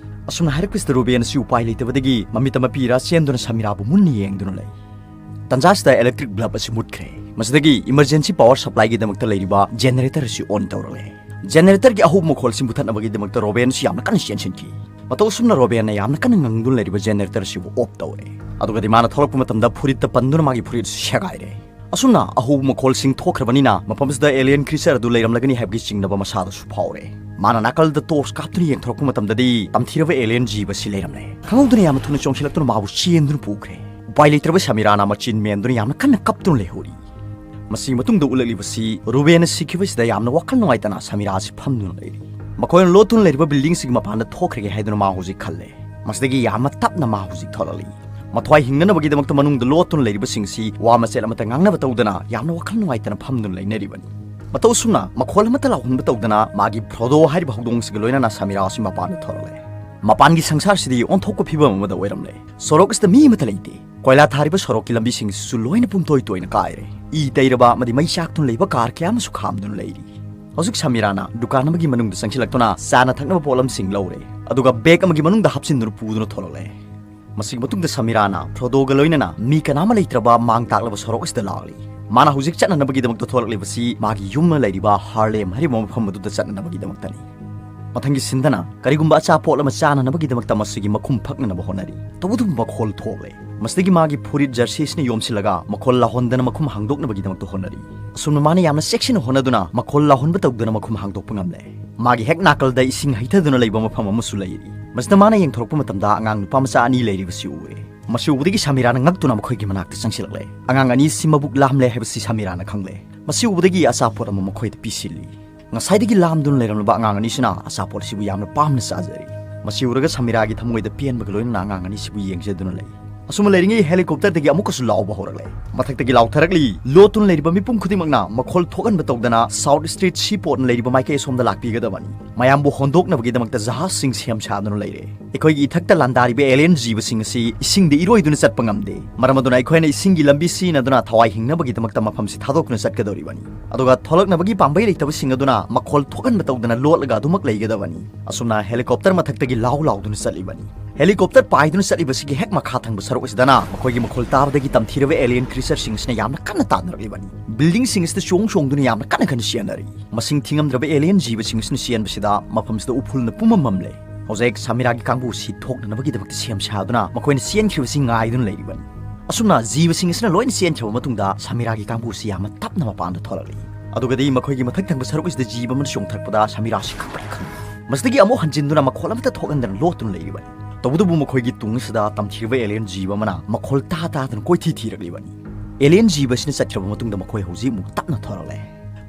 ꯑꯁꯨꯝꯅ ꯍꯥꯏꯔꯛꯄꯁꯤꯗ ꯔꯣꯕꯦꯟ ꯑꯁꯤ ꯎꯄꯥꯏ ꯂꯩꯇꯕꯗꯒꯤ ꯃꯃꯤꯠ ꯑꯃ ꯄꯤꯔ ꯆꯦꯟꯗꯨꯅ ꯁꯃꯤꯔꯥꯕꯨ ꯃꯨꯟꯅ ꯌꯦꯡꯗꯨꯅ ꯂꯩ꯫ ꯇꯟꯖꯥꯁꯤꯗ electric bulb ꯑꯁꯤ ꯃꯨꯠꯈ꯭ꯔꯦ꯫ ꯃꯁꯤꯗꯒꯤ emergency power supplyꯒꯤꯗꯃꯛꯇ ꯂꯩꯔꯤꯕ generator ꯑꯁꯤ on ꯇꯧꯔꯛꯂꯦ꯫ Generatorꯒꯤ ꯑꯍꯧꯕ ꯃꯈꯣꯜꯁꯤꯡ ꯃꯨꯊꯠꯅꯕꯒꯤꯗꯃꯛꯇ ꯔꯣꯕꯦꯟ ꯑꯁꯤ ꯌꯥꯝꯅ ꯀꯟꯅ ꯆꯦꯟꯁꯤꯟꯈꯤ꯫ ꯃꯇꯧ ꯑꯁꯨꯝꯅ ꯔꯣꯕꯦꯟꯅ ꯌꯥꯝꯅ ꯀꯟꯅ ꯉꯪꯗꯨꯅ ꯂꯩꯔꯤꯕ generator ꯑꯁꯤꯕꯨ off ꯇꯧꯔꯦ꯫ ꯑꯗꯨꯒꯗꯤ ꯃꯥꯅ ꯊꯣꯛꯂꯛꯄ ꯃꯇꯝꯗ ꯐꯨꯔꯤꯠꯇ ꯄꯟꯗꯨꯅ ꯃꯥꯒꯤ ꯐꯨꯔꯤꯠ ꯑꯁꯤ ꯁꯦꯒꯥꯏꯔꯦ꯫ ꯑꯁꯨꯝꯅ ꯑꯍꯧꯕ ꯃꯈꯣꯜꯁꯤꯡ ꯊꯣꯛꯈ꯭ꯔꯕꯅꯤꯅ ꯃꯐꯝꯁꯤꯗ alien creature ꯑꯗꯨ ꯂꯩꯔꯝꯂꯒꯅꯤ ꯍꯥꯏꯕꯒꯤ ꯆꯤꯡꯅꯕ ꯃꯁꯥꯗꯁꯨ ꯐꯥꯎꯔꯦ꯫ ꯃꯥꯅ ꯅꯥꯀꯜꯗ torch ꯀꯥꯞꯇꯨꯅ ꯌꯦꯡꯊꯣꯔꯛꯄ ꯃꯇꯝꯗꯗꯤ ꯇꯝꯊꯤꯔꯕ alien ꯖꯤꯕ ꯑꯁꯤ ꯂꯩꯔꯝꯂꯦ꯫ ꯈꯪꯍꯧꯗꯅ ꯌꯥꯝꯅ ꯊꯨꯅ ꯆꯣꯡꯁꯤꯜꯂꯛꯇꯨꯅ ꯃꯥꯕꯨ ꯆꯦꯟꯗꯨꯅ ꯄꯨꯈ꯭ꯔꯦ꯫ ꯎꯄꯥꯏ ꯂꯩꯇ꯭ꯔꯕ ꯁꯃꯤꯔꯥꯅ ꯃꯆꯤꯟ ꯃꯦꯟꯗꯨꯅ ꯌꯥꯝꯅ ꯀꯟꯅ ꯀꯞꯇꯨꯅ ꯂꯩꯍꯧꯔꯤ꯫ ꯃꯁꯤꯒꯤ ꯃꯇꯨꯡꯗ ꯎꯠꯂꯛꯂꯤꯕꯁꯤ ꯔꯨꯕꯦꯟꯅ ꯁꯤꯈꯤꯕꯁꯤꯗ ꯌꯥꯝꯅ ꯋꯥꯈꯜ ꯅꯨꯡꯉꯥꯏꯇꯅ ꯁꯃꯤꯔꯥ ꯑꯁꯤ ꯐꯝꯗꯨꯅ ꯂꯩꯔꯤ꯫ ꯃꯈꯣꯏꯅ ꯂꯣꯠꯇꯨꯅ ꯂꯩꯔꯤꯕ buildingꯁꯤꯒꯤ ꯃꯄꯥꯟꯗ ꯊꯣꯛꯈ꯭ꯔꯒꯦ ꯍꯥꯏꯗꯨꯅ ꯃꯥ ꯍꯧꯖꯤꯛ ꯈꯜꯂꯦ꯫ ꯃꯁꯤꯗꯒꯤ ꯌꯥꯝꯅ ꯇꯞꯅ ꯃꯥ ꯍꯧꯖꯤꯛ ꯊꯣꯛꯂꯛꯂꯤ꯫ ꯃꯊ꯭ꯋꯥꯏ ꯍꯤꯡꯅꯅꯕꯒꯤꯗꯃꯛꯇ ꯃꯅꯨꯡꯗ ꯂꯣꯠꯇꯨꯅ ꯂꯩꯔꯤꯕꯁꯤꯡꯁꯤ ꯋꯥ ꯃꯆꯦꯠ ꯑꯃꯠꯇ ꯉꯥꯡꯅꯕ ꯇꯧꯗꯅ ꯌꯥꯝꯅ ꯋꯥꯈꯜ ꯅꯨꯡꯉꯥꯏꯇꯅ ꯐꯝꯗꯨꯅ ꯂꯩꯅꯔꯤꯕꯅꯤ꯫ ꯃꯇꯧ ꯑꯁꯨꯝꯅ ꯃꯈꯣꯜ ꯑꯃꯠꯇ ꯂꯥꯎꯍꯟꯕ ꯇꯧꯗꯅ ꯃꯥꯒꯤ ꯐ꯭ꯔꯣꯗꯣ ꯍꯥꯏꯔꯤꯕ ꯍꯧꯗꯣꯡꯁꯤꯒ ꯂꯣꯏꯅꯅ ꯁꯃꯤꯔꯥ ꯑꯁꯤ ꯃꯄꯥꯟꯗ ꯊꯣꯔꯛꯂꯦ꯫ ꯃꯄꯥꯟꯒꯤ ꯁꯪꯁꯥꯔꯁꯤꯗꯤ ꯑꯣꯟꯊꯣꯛꯄ ꯐꯤꯕꯝ ꯑꯃꯗ ꯑꯣꯏꯔꯝꯂꯦ꯫ ꯁꯣꯔꯣꯛ ꯑꯁꯤꯗ ꯃꯤ ꯑꯃꯠꯇ ꯂꯩꯇꯦ꯫ ꯀꯣꯏꯂꯥ ꯊꯥꯔꯤꯕ ꯁꯣꯔꯣꯛꯀꯤ ꯂꯝꯕꯤꯁꯤꯡꯁꯤꯁꯨ ꯂꯣꯏꯅ ꯄꯨꯝꯇꯣꯏ ꯇꯣꯏꯅ ꯀꯥꯏꯔꯦ꯫ ꯏ ꯇꯩꯔꯕ ꯑꯃꯗꯤ ꯃꯩ ꯆꯥꯛꯇꯨꯅ ꯂꯩꯕ ꯀꯥꯔ ꯀꯌꯥ ꯑꯃꯁꯨ ꯈꯥꯝꯗꯨꯅ ꯂꯩꯔꯤ꯫ ꯍꯧꯖꯤꯛ ꯁꯃꯤꯔꯥꯅ ꯗꯨꯀꯥꯟ ꯑꯃꯒꯤ ꯃꯅꯨꯡꯗ ꯆꯪꯁꯤꯜꯂꯛꯇꯨꯅ ꯆꯥꯅ ꯊꯛꯅꯕ ꯄꯣꯠꯂꯝꯁꯤꯡ ꯂꯧꯔꯦ, ꯑꯗꯨꯒ ꯕꯦꯒ ꯑꯃꯒꯤ ꯃꯅꯨꯡꯗ ꯍꯥꯞꯆꯤꯟꯗꯨꯅ ꯄꯨꯗꯨꯅ ꯊꯣꯛꯂꯛꯂꯦ꯫ ꯃꯁꯤꯒꯤ ꯃꯇꯨꯡꯗ ꯁꯃꯤꯔꯥꯅ ꯐ꯭ꯔꯣꯗꯣꯒ ꯂꯣꯏꯅꯅ ꯃꯤ ꯀꯅꯥ ꯑꯃ ꯂꯩꯇ꯭ꯔꯕ ꯃꯥꯡ ꯇꯥꯛꯂꯕ ꯁꯣꯔꯣꯛ ꯑꯁꯤꯗ ꯂꯥꯛꯂꯤ꯫ ꯃꯥꯅ ꯍꯧꯖꯤꯛ ꯆꯠꯅꯅꯕꯒꯤꯗꯃꯛꯇ ꯊꯣꯛꯂꯛꯂꯤꯕꯁꯤ ꯃꯥꯒꯤ ꯌꯨꯝ ꯑꯃ ꯂꯩꯔꯤꯕ ꯍꯥꯔꯂꯦꯝ ꯍꯥꯏꯔꯤꯕ ꯃꯐꯝ ꯑꯗꯨꯗ ꯆꯠꯅꯅꯕꯒꯤꯗꯃꯛꯇꯅꯤ꯫ ꯃꯊꯪꯒꯤ ꯁꯤꯟꯗꯅ ꯀꯔꯤꯒꯨꯝꯕ ꯑꯆꯥꯄꯣꯠ ꯑꯃ ꯆꯥꯅꯅꯕꯒꯤꯗꯃꯛꯇ ꯃꯁꯤꯒꯤ ꯃꯈꯨꯝ ꯐꯛꯅꯅꯕ ꯍꯣꯠꯅꯔꯤ꯫ ꯇꯧꯕꯇꯕꯨ ꯃꯈꯣꯜ ꯊꯣꯛꯂꯦ꯫ ꯃꯁꯤꯗꯒꯤ ꯃꯥꯒꯤ ꯐꯨꯔꯤꯠ ꯖꯔꯁꯤꯁꯤꯅ ꯌꯣꯝꯁꯤꯜꯂꯒ ꯃꯈꯣꯜ ꯂꯥꯎꯍꯟꯗꯅ ꯃꯈꯨꯝ ꯍꯥꯡꯗꯣꯛꯅꯕꯒꯤꯗꯃꯛꯇ ꯍꯣꯠꯅꯔꯤ꯫ ꯑꯁꯨꯝꯅ ꯃꯥꯅ ꯌꯥꯝꯅ ꯆꯦꯛꯁꯤꯟꯅ ꯍꯣꯠꯅꯗꯨꯅ ꯃꯈꯣꯜ ꯂꯥꯎꯍꯟꯕ ꯇꯧꯗꯅ ꯃꯈꯨꯝ ꯍꯥꯡꯗꯣꯛꯄ ꯉꯝꯂꯦ꯫ ꯃꯥꯒꯤ ꯍꯦꯛ ꯅꯥꯀꯜꯗ ꯏꯁꯤꯡ ꯍꯩꯊꯗꯨꯅ ꯂꯩꯕ ꯃꯐꯝ ꯑꯃꯁꯨ ꯂꯩꯔꯤ꯫ ꯃꯁꯤꯗ ꯃꯥꯅ ꯌꯦꯡꯊꯣꯔꯛꯄ ꯃꯇꯝꯗ ꯑꯉꯥꯡ ꯅꯨꯄꯥ ꯃꯆꯥ ꯑꯅꯤ ꯂꯩꯔꯤꯕꯁꯤ ꯎꯔꯦ꯫ ꯃꯁꯤ ꯎꯕꯗꯒꯤ ꯁꯃꯤꯔꯥꯅ ꯉꯛꯇꯨꯅ ꯃꯈꯣꯏꯒꯤ ꯃꯅꯥꯛꯇ ꯆꯪꯁꯤꯜꯂꯛꯂꯦ꯫ ꯑꯉꯥꯡ ꯑꯅꯤꯁꯤ ꯃꯕꯨꯛ ꯂꯥꯝꯂꯦ ꯍꯥꯏꯕꯁꯤ ꯁꯃꯤꯔꯥꯅ ꯈꯪꯂꯦ꯫ ꯃꯁꯤ ꯎꯕꯗꯒꯤ ꯑꯆꯥꯄꯣꯠ ꯑꯃ ꯃꯈꯣꯏꯗ ꯄꯤꯁꯤꯜꯂꯤ꯫ ꯉꯁꯥꯏꯗꯒꯤ ꯂꯥꯝꯗꯨꯅ ꯂꯩꯔꯝꯂꯕ ꯑꯉꯥꯡ ꯑꯅꯤꯁꯤꯅ ꯑꯆꯥꯄꯣꯠ ꯑꯁꯤꯕꯨ ꯌꯥꯝꯅ ꯄꯥꯝꯅ ꯆꯥꯖꯔꯤ꯫ ꯃꯁꯤ ꯎꯔꯒ ꯁꯃꯤꯔꯥꯒꯤ ꯊꯃꯣꯏꯗ ꯄꯦꯟꯕꯒ ꯂꯣꯏꯅꯅ ꯑꯉꯥꯡ ꯑꯅꯤꯁꯤꯕꯨ ꯌꯦꯡꯖꯗꯨꯅ ꯂꯩ꯫ ꯑꯁꯨꯝꯅ ꯂꯩꯔꯤꯉꯩ ꯍꯦꯂꯤꯀꯣꯞꯇꯔꯗꯒꯤ ꯑꯃꯨꯛꯀꯁꯨ ꯂꯥꯎꯕ ꯍꯧꯔꯛꯂꯦ꯫ ꯃꯊꯛꯇꯒꯤ ꯂꯥꯎꯊꯔꯛꯂꯤ, "ꯂꯣꯠꯇꯨꯅ ꯂꯩꯔꯤꯕ ꯃꯤꯄꯨꯝ ꯈꯨꯗꯤꯡꯃꯛꯅ ꯃꯈꯣꯜ ꯊꯣꯛꯍꯟꯕ ꯇꯧꯗꯅ ꯁꯥꯎꯠ ꯁ꯭ꯇ꯭ꯔꯤꯠ ꯁꯤ ꯄꯣꯔꯠꯅ ꯂꯩꯔꯤꯕ ꯃꯥꯏꯀꯩ ꯑꯁꯣꯝꯗ ꯂꯥꯛꯄꯤꯒꯗꯕꯅꯤ꯫ ꯃꯌꯥꯝꯕꯨ ꯍꯣꯟꯗꯣꯛꯅꯕꯒꯤꯗꯃꯛꯇ ꯖꯍꯥꯖꯁꯤꯡ ꯁꯦꯝ ꯁꯥꯗꯨꯅ ꯂꯩꯔꯦ꯫ ꯑꯩꯈꯣꯏꯒꯤ ꯏꯊꯛꯇ ꯂꯥꯟꯗꯥꯔꯤꯕ ꯑꯦꯂꯤꯌꯟ ꯖꯤꯕꯁꯤꯡ ꯑꯁꯤ ꯏꯁꯤꯡꯗ ꯏꯔꯣꯏꯗꯨꯅ ꯆꯠꯄ ꯉꯝꯗꯦ꯫ ꯃꯔꯝ ꯑꯗꯨꯅ ꯑꯩꯈꯣꯏꯅ ꯏꯁꯤꯡꯒꯤ ꯂꯝꯕꯤ ꯁꯤꯖꯤꯟꯅꯗꯨꯅ ꯊꯋꯥꯏ ꯍꯤꯡꯅꯕꯒꯤꯗꯃꯛꯇ ꯃꯐꯝꯁꯤ ꯊꯥꯗꯣꯛꯇꯨꯅ ꯆꯠꯀꯗꯧꯔꯤꯕꯅꯤ꯫ ꯑꯗꯨꯒ ꯊꯣꯛꯂꯛꯅꯕꯒꯤ ꯄꯥꯝꯕꯩ ꯂꯩꯇꯕꯁꯤꯡ ꯑꯗꯨꯅ ꯃꯈꯣꯜ ꯊꯣꯛꯍꯟꯕ ꯇꯧꯗꯅ ꯂꯣꯠꯂꯒ ꯑꯗꯨꯃꯛ ꯂꯩꯒꯗꯕꯅꯤ꯫" ꯑꯁꯨꯝꯅ ꯍꯦꯂꯤꯀꯣꯞꯇꯔ ꯃꯊꯛꯇꯒꯤ ꯂꯥꯎ ꯂꯥꯎꯗꯨꯅ ꯆꯠꯂꯤꯕꯅꯤ꯫ ꯍꯦꯂꯤꯀꯣꯞꯇꯔ ꯄꯥꯏꯗꯨꯅ ꯆꯠꯂꯤꯕꯁꯤꯒꯤ ꯍꯦꯛ ꯃꯈꯥ ꯊꯪꯕ ꯁꯔꯨꯛ ꯑꯁꯤꯗꯅ ꯃꯈꯣꯏꯒꯤ ꯃꯈꯣꯜ ꯇꯥꯕꯗꯒꯤ ꯇꯝꯊꯤꯔꯕ ꯑꯦꯂꯤꯌꯟ ꯀ꯭ꯔꯤꯆꯔꯁꯤꯡ ꯑꯁꯤꯅ ꯌꯥꯝꯅ ꯀꯟꯅ ꯇꯥꯟꯅꯔꯛꯂꯤꯕꯅꯤ꯫ ꯕꯤꯜꯗꯤꯡꯁꯤꯡ ꯑꯁꯤꯗ ꯆꯣꯡ ꯆꯣꯡꯗꯨꯅ ꯌꯥꯝꯅ ꯀꯟꯅ ꯀꯟꯅ ꯆꯦꯟꯅꯔꯤ꯫ ꯃꯁꯤꯡ ꯊꯤꯉꯝꯗ꯭ꯔꯕ ꯑꯦꯂꯤꯌꯟ ꯖꯤꯕꯁꯤꯡ ꯑꯁꯤꯅ ꯆꯦꯟꯕꯁꯤꯗ ꯃꯐꯝꯁꯤꯗ ꯎꯐꯨꯜꯅ ꯄꯨꯝꯃꯝ ꯃꯝꯂꯦ꯫ ꯍꯧꯖꯤꯛ ꯁꯃꯤꯔꯥꯒꯤ ꯀꯥꯡꯕꯨ ꯑꯁꯤ ꯊꯣꯛꯅꯅꯕꯒꯤꯗꯃꯛꯇ ꯁꯦꯝ ꯁꯥꯗꯨꯅ ꯃꯈꯣꯏꯅ ꯆꯦꯟꯈꯤꯕꯁꯤ ꯉꯥꯏꯗꯨꯅ ꯂꯩꯔꯤꯕꯅꯤ꯫ ꯑꯁꯨꯝꯅ ꯖꯤꯕꯁꯤꯡ ꯑꯁꯤꯅ ꯂꯣꯏꯅ ꯆꯦꯟꯈ꯭ꯔꯕ ꯃꯇꯨꯡꯗ ꯁꯃꯤꯔꯥꯒꯤ ꯀꯥꯡꯕꯨ ꯑꯁꯤ ꯌꯥꯝꯅ ꯇꯞꯅ ꯃꯄꯥꯟꯗ ꯊꯣꯛꯂꯛꯂꯤ꯫ ꯑꯗꯨꯒꯗꯤ ꯃꯈꯣꯏꯒꯤ ꯃꯊꯛ ꯊꯪꯕ ꯁꯔꯨꯛ ꯑꯁꯤꯗ ꯖꯤꯕ ꯑꯃꯅ ꯆꯣꯡꯊꯔꯛꯄꯗ ꯁꯃꯤꯔꯥꯁꯤ ꯈꯪꯄ꯭ꯔꯦꯛ ꯈꯪꯉꯤ꯫ ꯃꯁꯤꯗꯒꯤ ꯑꯃꯨꯛ ꯍꯟꯖꯤꯟꯗꯨꯅ ꯃꯈꯣꯜ ꯑꯃꯠꯇ ꯊꯣꯛꯍꯟꯗꯅ ꯂꯣꯠꯇꯨꯅ ꯂꯩꯔꯤꯕꯅꯤ꯫ ꯇꯧꯕꯇꯕꯨ ꯃꯈꯣꯏꯒꯤ ꯇꯨꯡ ꯑꯁꯤꯗ ꯇꯝꯊꯤꯔꯕ ꯑꯦꯂꯤꯌꯟ ꯖꯤꯕ ꯑꯃꯅ ꯃꯈꯣꯜ ꯇꯥ ꯇꯥꯗꯅ ꯀꯣꯏꯊꯤ ꯊꯤꯔꯛꯂꯤꯕꯅꯤ꯫ ꯑꯦꯂꯤꯌꯟ ꯖꯤꯕ ꯑꯁꯤꯅ ꯆꯠꯈ꯭ꯔꯕ ꯃꯇꯨꯡꯗ ꯃꯈꯣꯏ ꯍꯧꯖꯤꯛ ꯑꯃꯨꯛ ꯇꯞꯅ ꯊꯣꯔꯛꯂꯦ꯫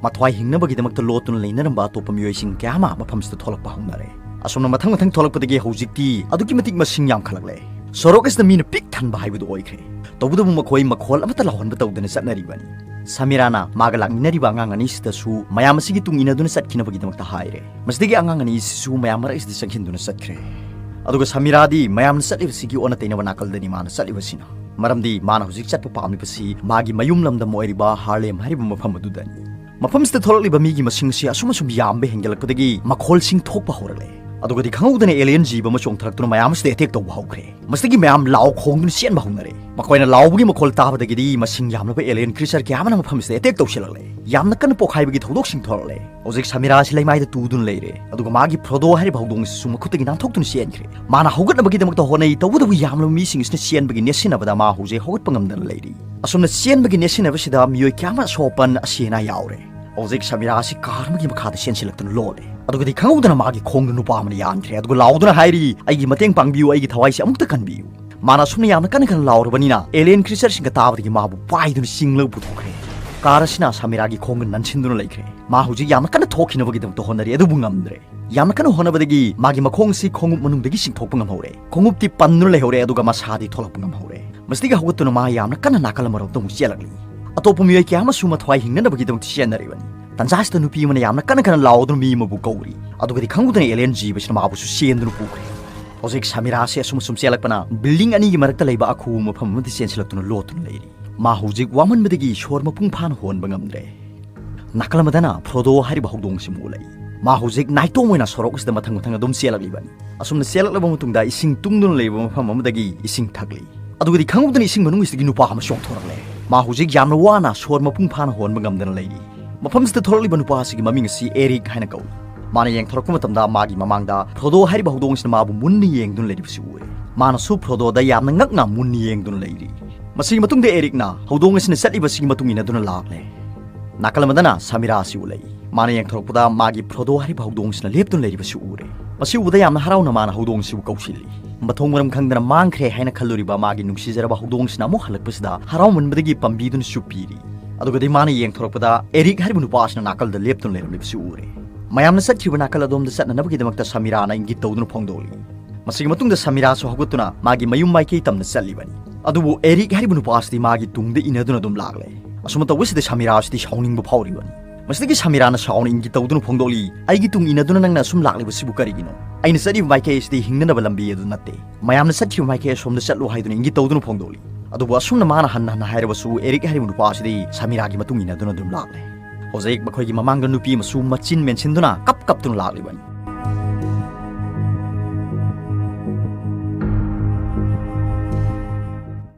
ꯃꯊ꯭ꯋꯥꯏ ꯍꯤꯡꯅꯕꯒꯤꯗꯃꯛꯇ ꯂꯣꯠꯇꯨꯅ ꯂꯩꯅꯔꯝꯕ ꯑꯇꯣꯞꯄ ꯃꯤꯑꯣꯏꯁꯤꯡ ꯀꯌꯥ ꯑꯃ ꯃꯐꯝꯁꯤꯗ ꯊꯣꯛꯂꯛꯄ ꯍꯧꯅꯔꯦ꯫ ꯑꯁꯨꯝꯅ ꯃꯊꯪ ꯃꯊꯪ ꯊꯣꯛꯂꯛꯄꯗꯒꯤ ꯍꯧꯖꯤꯛꯇꯤ ꯑꯗꯨꯛꯀꯤ ꯃꯇꯤꯛ ꯃꯁꯤꯡ ꯌꯥꯝꯈꯠꯂꯛꯂꯦ꯫ ꯁꯣꯔꯣꯛ ꯑꯁꯤꯗ ꯃꯤꯅ ꯄꯤꯛ ꯊꯟꯕ ꯍꯥꯏꯕꯗꯨ ꯑꯣꯏꯈ꯭ꯔꯦ꯫ ꯇꯧꯕꯇꯕꯨ ꯃꯈꯣꯏ ꯃꯈꯣꯜ ꯑꯃꯠꯇ ꯂꯥꯎꯍꯟꯕ ꯇꯧꯗꯅ ꯆꯠꯅꯔꯤꯕꯅꯤ꯫ ꯁꯃꯤꯔꯥꯅ ꯃꯥꯒ ꯂꯥꯛꯃꯤꯟꯅꯔꯤꯕ ꯑꯉꯥꯡ ꯑꯅꯤꯁꯤꯗꯁꯨ ꯃꯌꯥꯝ ꯑꯁꯤꯒꯤ ꯇꯨꯡ ꯏꯟꯅꯗꯨꯅ ꯆꯠꯈꯤꯅꯕꯒꯤꯗꯃꯛꯇ ꯍꯥꯏꯔꯦ꯫ ꯃꯁꯤꯗꯒꯤ ꯑꯉꯥꯡ ꯑꯅꯤꯁꯤꯁꯨ ꯃꯌꯥꯝ ꯃꯔꯛ ꯑꯁꯤꯗ ꯆꯪꯁꯤꯟꯗꯨꯅ ꯆꯠꯈ꯭ꯔꯦ꯫ ꯑꯗꯨꯒ ꯁꯃꯤꯔꯥꯗꯤ ꯃꯌꯥꯝꯅ ꯆꯠꯂꯤꯕꯁꯤꯒꯤ ꯑꯣꯟꯅ ꯇꯩꯅꯕ ꯅꯥꯀꯜꯗꯅꯤ ꯃꯥꯅ ꯆꯠꯂꯤꯕꯁꯤꯅ꯫ ꯃꯔꯝꯗꯤ ꯃꯥꯅ ꯍꯧꯖꯤꯛ ꯆꯠꯄ ꯄꯥꯝꯂꯤꯕꯁꯤ ꯃꯥꯒꯤ ꯃꯌꯨꯝ ꯂꯝꯗꯝ ꯑꯣꯏꯔꯤꯕ ꯍꯥꯔꯂꯦꯝ ꯍꯥꯏꯔꯤꯕ ꯃꯐꯝ ꯑꯗꯨꯗꯅꯤ꯫ ꯃꯐꯝꯁꯤꯗ ꯊꯣꯛꯂꯛꯂꯤꯕ ꯃꯤꯒꯤ ꯃꯁꯤꯡ ꯑꯁꯤ ꯑꯁꯨꯝ ꯑꯁꯨꯝ ꯌꯥꯝꯕ ꯍꯦꯟꯒꯠꯂꯛꯄꯗꯒꯤ ꯃꯈꯣꯜꯁꯤꯡ ꯊꯣꯛꯄ ꯍꯧꯔꯛꯂꯦ꯫ ꯑꯗꯨꯒꯗꯤ ꯈꯪꯍꯧꯗꯅ alien ꯖꯤꯕ ꯑꯃ ꯆꯣꯡꯊꯔꯛꯇꯨꯅ ꯃꯌꯥꯝ ꯑꯁꯤꯗ attack ꯇꯧꯕ ꯍꯧꯈ꯭ꯔꯦ꯫ ꯃꯁꯤꯗꯒꯤ ꯃꯌꯥꯝ ꯂꯥꯎ ꯈꯣꯡꯗꯨꯅ ꯆꯦꯟꯕ ꯍꯧꯅꯔꯦ꯫ ꯃꯈꯣꯏꯅ ꯂꯥꯎꯕꯒꯤ ꯃꯈꯣꯜ ꯇꯥꯕꯗꯒꯤꯗꯤ ꯃꯁꯤꯡ ꯌꯥꯝꯂꯕ alien creature ꯀꯌꯥ ꯑꯃꯅ ꯃꯐꯝꯁꯤꯗ attack ꯇꯧꯁꯤꯜꯂꯛꯂꯦ꯫ ꯌꯥꯝꯅ ꯀꯟꯅ ꯄꯣꯛꯈꯥꯏꯕꯒꯤ ꯊꯧꯗꯣꯛꯁꯤꯡ ꯊꯣꯛꯂꯛꯂꯦ꯫ ꯍꯧꯖꯤꯛ ꯁꯃꯤꯔꯥ ꯑꯁꯤ ꯂꯩꯃꯥꯏꯗ ꯇꯨꯗꯨꯅ ꯂꯩꯔꯦ꯫ ꯑꯗꯨꯒ ꯃꯥꯒꯤ ꯐ꯭ꯔꯣꯗꯣ ꯍꯥꯏꯔꯤꯕ ꯍꯧꯗꯣꯡ ꯑꯁꯤꯁꯨ ꯃꯈꯨꯠꯇꯒꯤ ꯅꯥꯟꯊꯣꯛꯇꯨꯅ ꯆꯦꯟꯈ꯭ꯔꯦ꯫ ꯃꯥꯅ ꯍꯧꯒꯠꯅꯕꯒꯤꯗꯃꯛꯇ ꯍꯣꯠꯅꯩ, ꯇꯧꯕꯇꯕꯨ ꯌꯥꯝꯂꯕ ꯃꯤꯁꯤꯡ ꯑꯁꯤꯅ ꯆꯦꯟꯕꯒꯤ ꯅꯦꯠꯁꯤꯟꯅꯕꯗ ꯃꯥ ꯍꯧꯖꯤꯛ ꯍꯧꯒꯠꯄ ꯉꯝꯗꯅ ꯂꯩꯔꯤ꯫ ꯑꯁꯨꯝꯅ ꯆꯦꯟꯕꯒꯤ ꯅꯦꯠꯁꯤꯟꯅꯕꯁꯤꯗ ꯃꯤꯑꯣꯏ ꯀꯌꯥ ꯑꯃ ꯑꯁꯣꯛ ꯑꯄꯟ ꯑꯁꯤ ꯑꯅꯥ ꯌꯥꯎꯔꯦ꯫ ꯍꯧꯖꯤꯛ ꯁꯃꯤꯔꯥ ꯑꯁꯤ car ꯑꯃꯒꯤ ꯃꯈꯥꯗ ꯆꯦꯟꯁꯤꯜꯂꯛꯇꯨꯅ ꯂꯣꯠꯂꯦ꯫ ꯑꯗꯨꯒꯗꯤ ꯈꯪꯍꯧꯗꯅ ꯃꯥꯒꯤ ꯈꯣꯡꯗ ꯅꯨꯄꯥ ꯑꯃꯅ ꯌꯥꯟꯈ꯭ꯔꯦ꯫ ꯑꯗꯨꯒ ꯂꯥꯎꯗꯨꯅ ꯍꯥꯏꯔꯤ, "ꯑꯩꯒꯤ ꯃꯇꯦꯡ ꯄꯥꯡꯕꯤꯌꯨ, ꯑꯩꯒꯤ ꯊꯋꯥꯏꯁꯦ ꯑꯃꯨꯛꯇ ꯀꯟꯕꯤꯌꯨ"꯫ ꯃꯥꯅ ꯑꯁꯨꯝꯅ ꯌꯥꯝꯅ ꯀꯟꯅ ꯀꯟꯅ ꯂꯥꯎꯔꯕꯅꯤꯅ alien creatureꯁꯤꯡꯒ ꯇꯥꯕꯗꯒꯤ ꯃꯥꯕꯨ ꯄꯥꯏꯗꯨꯅ ꯆꯤꯡꯂꯒ ꯄꯨꯊꯣꯛꯈ꯭ꯔꯦ꯫ Car ꯑꯁꯤꯅ ꯁꯃꯤꯔꯥꯒꯤ ꯈꯣꯡꯒ ꯅꯟꯁꯤꯟꯗꯨꯅ ꯂꯩꯈ꯭ꯔꯦ꯫ ꯃꯥ ꯍꯧꯖꯤꯛ ꯌꯥꯝꯅ ꯀꯟꯅ ꯊꯣꯛꯈꯤꯅꯕꯒꯤꯗꯃꯛꯇ ꯍꯣꯠꯅꯔꯤ, ꯑꯗꯨꯕꯨ ꯉꯝꯗ꯭ꯔꯦ꯫ ꯌꯥꯝꯅ ꯀꯟꯅ ꯍꯣꯠꯅꯕꯗꯒꯤ ꯃꯥꯒꯤ ꯃꯈꯣꯡꯁꯤ ꯈꯣꯡꯎꯞ ꯃꯅꯨꯡꯗꯒꯤ ꯆꯤꯡꯊꯣꯛꯄ ꯉꯝꯍꯧꯔꯦ꯫ ꯈꯣꯡꯎꯞꯇꯤ ꯄꯟꯗꯨꯅ ꯂꯩꯍꯧꯔꯦ, ꯑꯗꯨꯒ ꯃꯁꯥꯗꯤ ꯊꯣꯛꯂꯛꯄ ꯉꯝꯍꯧꯔꯦ꯫ ꯃꯁꯤꯗꯒꯤ ꯍꯧꯒꯠꯇꯨꯅ ꯃꯥ ꯌꯥꯝꯅ ꯀꯟꯅ ꯅꯥꯀꯜ ꯑꯃꯔꯣꯝꯗ ꯑꯃꯨꯛ ꯆꯦꯜꯂꯛꯂꯤ꯫ ꯑꯇꯣꯞꯄ ꯃꯤꯑꯣꯏ ꯀꯌꯥ ꯑꯃꯁꯨ ꯃꯊ꯭ꯋꯥꯏ ꯍꯤꯡꯅꯅꯕꯒꯤꯗꯃꯛꯇ ꯆꯦꯟꯅꯔꯤꯕꯅꯤ꯫ ꯇꯟꯖꯥ ꯑꯁꯤꯗ ꯅꯨꯄꯤ ꯑꯃꯅ ꯌꯥꯝꯅ ꯀꯟꯅ ꯀꯟꯅ ꯂꯥꯎꯗꯨꯅ ꯃꯤ ꯑꯃꯕꯨ ꯀꯧꯔꯤ꯫ ꯑꯗꯨꯒꯗꯤ ꯈꯪꯍꯧꯗꯅ alien ꯖꯤꯕꯁꯤꯅ ꯃꯥꯕꯨꯁꯨ ꯆꯦꯟꯗꯨꯅ ꯄꯨꯈ꯭ꯔꯦ꯫ ꯍꯧꯖꯤꯛ ꯁꯃꯤꯔꯥ ꯑꯁꯤ ꯑꯁꯨꯝ ꯑꯁꯨꯝ ꯆꯦꯜꯂꯛꯄꯅ building ꯑꯅꯤꯒꯤ ꯃꯔꯛꯇ ꯂꯩꯕ ꯑꯈꯨꯕ ꯃꯐꯝ ꯑꯃꯗ ꯆꯦꯟꯁꯤꯜꯂꯛꯇꯨꯅ ꯂꯣꯠꯇꯨꯅ ꯂꯩꯔꯤ꯫ ꯃꯥ ꯍꯧꯖꯤꯛ ꯋꯥꯃꯟꯕꯗꯒꯤ ꯁꯣꯔ ꯃꯄꯨꯡ ꯐꯥꯅ ꯍꯣꯟꯕ ꯉꯝꯗ꯭ꯔꯦ꯫ ꯅꯥꯀꯜ ꯑꯃꯗꯅ ꯐ꯭ꯔꯣꯗꯣ ꯍꯥꯏꯔꯤꯕ ꯍꯧꯗꯣꯡ ꯑꯁꯤ ꯑꯃꯨꯛ ꯎꯠꯂꯛꯏ꯫ ꯃꯥ ꯍꯧꯖꯤꯛ ꯅꯥꯏꯇꯣꯝ ꯑꯣꯏꯅ ꯁꯣꯔꯣꯛ ꯑꯁꯤꯗ ꯃꯊꯪ ꯃꯊꯪ ꯑꯗꯨꯝ ꯆꯦꯜꯂꯛꯂꯤꯕꯅꯤ꯫ ꯑꯁꯨꯝꯅ ꯆꯦꯜꯂꯛꯂꯕ ꯃꯇꯨꯡꯗ ꯏꯁꯤꯡ ꯇꯨꯡꯗꯨꯅ ꯂꯩꯕ ꯃꯐꯝ ꯑꯃꯗꯒꯤ ꯏꯁꯤꯡ ꯊꯛꯂꯤ꯫ ꯑꯗꯨꯒꯗꯤ ꯈꯪꯍꯧꯗꯅ ꯏꯁꯤꯡ ꯃꯅꯨꯡ ꯑꯁꯤꯗꯒꯤ ꯅꯨꯄꯥ ꯑꯃ ꯆꯣꯡꯊꯣꯔꯛꯂꯦ꯫ ꯃꯥ ꯍꯧꯖꯤꯛ ꯌꯥꯝꯅ ꯋꯥꯅ ꯁꯣꯔ ꯃꯄꯨꯡ ꯐꯥꯅ ꯍꯣꯟꯕ ꯉꯝꯗꯅ ꯂꯩꯔꯤ꯫ ꯃꯐꯝꯁꯤꯗ ꯊꯣꯛꯂꯛꯂꯤꯕ ꯅꯨꯄꯥ ꯑꯁꯤꯒꯤ ꯃꯃꯤꯡ ꯑꯁꯤ ꯑꯦꯔꯤꯛ ꯍꯥꯏꯅ ꯀꯧꯏ꯫ ꯃꯥꯅ ꯌꯦꯡꯊꯣꯔꯛꯄ ꯃꯇꯝꯗ ꯃꯥꯒꯤ ꯃꯃꯥꯡꯗ ꯐ꯭ꯔꯣꯗꯣ ꯍꯥꯏꯔꯤꯕ ꯍꯧꯗꯣꯡ ꯑꯁꯤꯅ ꯃꯥꯕꯨ ꯃꯨꯟꯅ ꯌꯦꯡꯗꯨꯅ ꯂꯩꯔꯤꯕꯁꯤ ꯎꯔꯦ꯫ ꯃꯥꯅꯁꯨ ꯐ꯭ꯔꯣꯗꯣꯗ ꯌꯥꯝꯅ ꯉꯛꯅ ꯃꯨꯟꯅ ꯌꯦꯡꯗꯨꯅ ꯂꯩꯔꯤ꯫ ꯃꯁꯤꯒꯤ ꯃꯇꯨꯡꯗ ꯑꯦꯔꯤꯛꯅ ꯍꯧꯗꯣꯡ ꯑꯁꯤꯅ ꯆꯠꯂꯤꯕꯁꯤꯒꯤ ꯃꯇꯨꯡ ꯏꯟꯅꯗꯨꯅ ꯂꯥꯛꯂꯦ꯫ ꯅꯥꯀꯜ ꯑꯃꯗꯅ ꯁꯃꯤꯔꯥ ꯑꯁꯤ ꯎꯠꯂꯛꯏ꯫ ꯃꯥꯅ ꯌꯦꯡꯊꯣꯔꯛꯄꯗ ꯃꯥꯒꯤ ꯐ꯭ꯔꯣꯗꯣ ꯍꯥꯏꯔꯤꯕ ꯍꯧꯗꯣꯡ ꯑꯁꯤꯅ ꯂꯦꯞꯇꯨꯅ ꯂꯩꯔꯤꯕꯁꯤ ꯎꯔꯦ꯫ ꯃꯁꯤ ꯎꯕꯗ ꯌꯥꯝꯅ ꯍꯔꯥꯎꯅ ꯃꯥꯅ ꯍꯧꯗꯣꯡ ꯑꯁꯤꯕꯨ ꯀꯧꯁꯤꯜꯂꯤ꯫ ꯃꯊꯣꯡ ꯃꯔꯝ ꯈꯪꯗꯅ ꯃꯥꯡꯈ꯭ꯔꯦ ꯍꯥꯏꯅ ꯈꯜꯂꯨꯔꯤꯕ ꯃꯥꯒꯤ ꯅꯨꯡꯁꯤꯖꯔꯕ ꯍꯧꯗꯣꯡ ꯑꯁꯤꯅ ꯑꯃꯨꯛ ꯍꯜꯂꯛꯄꯁꯤꯗ ꯍꯔꯥꯎꯃꯟꯕꯗꯒꯤ ꯄꯥꯝꯕꯤꯗꯨꯅ ꯆꯨꯞꯄꯤꯔꯤ꯫ ꯑꯗꯨꯒꯗꯤ ꯃꯥꯅ ꯌꯦꯡꯊꯣꯔꯛꯄꯗ ꯑꯦꯔꯤꯛ ꯍꯥꯏꯔꯤꯕ ꯅꯨꯄꯥ ꯑꯁꯤꯅ ꯅꯥꯀꯜꯗ ꯂꯦꯞꯇꯨꯅ ꯂꯩꯔꯝꯂꯤꯕꯁꯤ ꯎꯔꯦ꯫ ꯃꯌꯥꯝꯅ ꯆꯠꯈ꯭ꯔꯤꯕ ꯅꯥꯀꯜ ꯑꯗꯣꯝꯗ ꯆꯠꯅꯅꯕꯒꯤꯗꯃꯛꯇ ꯁꯃꯤꯔꯥꯅ ꯏꯪꯒꯤꯠ ꯇꯧꯗꯨꯅ ꯐꯣꯡꯗꯣꯛꯂꯤ꯫ ꯃꯁꯤꯒꯤ ꯃꯇꯨꯡꯗ ꯁꯃꯤꯔꯥꯁꯨ ꯍꯧꯒꯠꯇꯨꯅ ꯃꯥꯒꯤ ꯃꯌꯨꯝ ꯃꯥꯏꯀꯩ ꯇꯝꯅ ꯆꯠꯂꯤꯕꯅꯤ꯫ ꯑꯗꯨꯕꯨ ꯑꯦꯔꯤꯛ ꯍꯥꯏꯔꯤꯕ ꯅꯨꯄꯥ ꯑꯁꯤꯗꯤ ꯃꯥꯒꯤ ꯇꯨꯡꯗ ꯏꯟꯅꯗꯨꯅ ꯑꯗꯨꯝ ꯂꯥꯛꯂꯦ꯫ ꯑꯁꯨꯝꯅ ꯇꯧꯕꯁꯤꯗ ꯁꯃꯤꯔꯥ ꯑꯁꯤꯗꯤ ꯁꯥꯎꯅꯤꯡꯕ ꯐꯥꯎꯔꯤꯕꯅꯤ꯫ ꯃꯁꯤꯗꯒꯤ ꯁꯃꯤꯔꯥꯅ ꯁꯥꯎꯅ ꯏꯪꯒꯤꯠ ꯇꯧꯗꯨꯅ ꯐꯣꯡꯗꯣꯛꯂꯤ, "ꯑꯩꯒꯤ ꯇꯨꯡ ꯏꯟꯅꯗꯨꯅ ꯅꯪꯅ ꯑꯁꯨꯝ ꯂꯥꯛꯂꯤꯕꯁꯤꯕꯨ ꯀꯔꯤꯒꯤꯅꯣ? ꯑꯩꯅ ꯆꯠꯂꯤꯕ ꯃꯥꯏꯀꯩ ꯑꯁꯤꯗꯤ ꯍꯤꯡꯅꯅꯕ ꯂꯝꯕꯤ ꯑꯗꯨ ꯅꯠꯇꯦ꯫ ꯃꯌꯥꯝꯅ ꯆꯠꯈꯤꯕ ꯃꯥꯏꯀꯩ ꯑꯁꯣꯝꯗ ꯆꯠꯂꯨ" ꯍꯥꯏꯗꯨꯅ ꯏꯪꯒꯤꯠ ꯇꯧꯗꯨꯅ ꯐꯣꯡꯗꯣꯛꯂꯤ꯫ ꯑꯗꯨꯕꯨ ꯑꯁꯨꯝꯅ ꯃꯥꯅ ꯍꯟꯅ ꯍꯟꯅ ꯍꯥꯏꯔꯕꯁꯨ ꯑꯦꯔꯤꯛ ꯍꯥꯏꯔꯤꯕ ꯅꯨꯄꯥ ꯑꯁꯤꯗꯤ ꯁꯃꯤꯔꯥꯒꯤ ꯃꯇꯨꯡ ꯏꯟꯅꯗꯨꯅ ꯑꯗꯨꯝ ꯂꯥꯛꯂꯦ꯫ ꯍꯧꯖꯤꯛ ꯃꯈꯣꯏꯒꯤ ꯃꯃꯥꯡꯗ ꯅꯨꯄꯤ ꯑꯃꯁꯨ ꯃꯆꯤꯟ ꯃꯦꯟꯁꯤꯟꯗꯨꯅ ꯀꯞ ꯀꯞꯇꯨꯅ ꯂꯥꯛꯂꯤꯕꯅꯤ꯫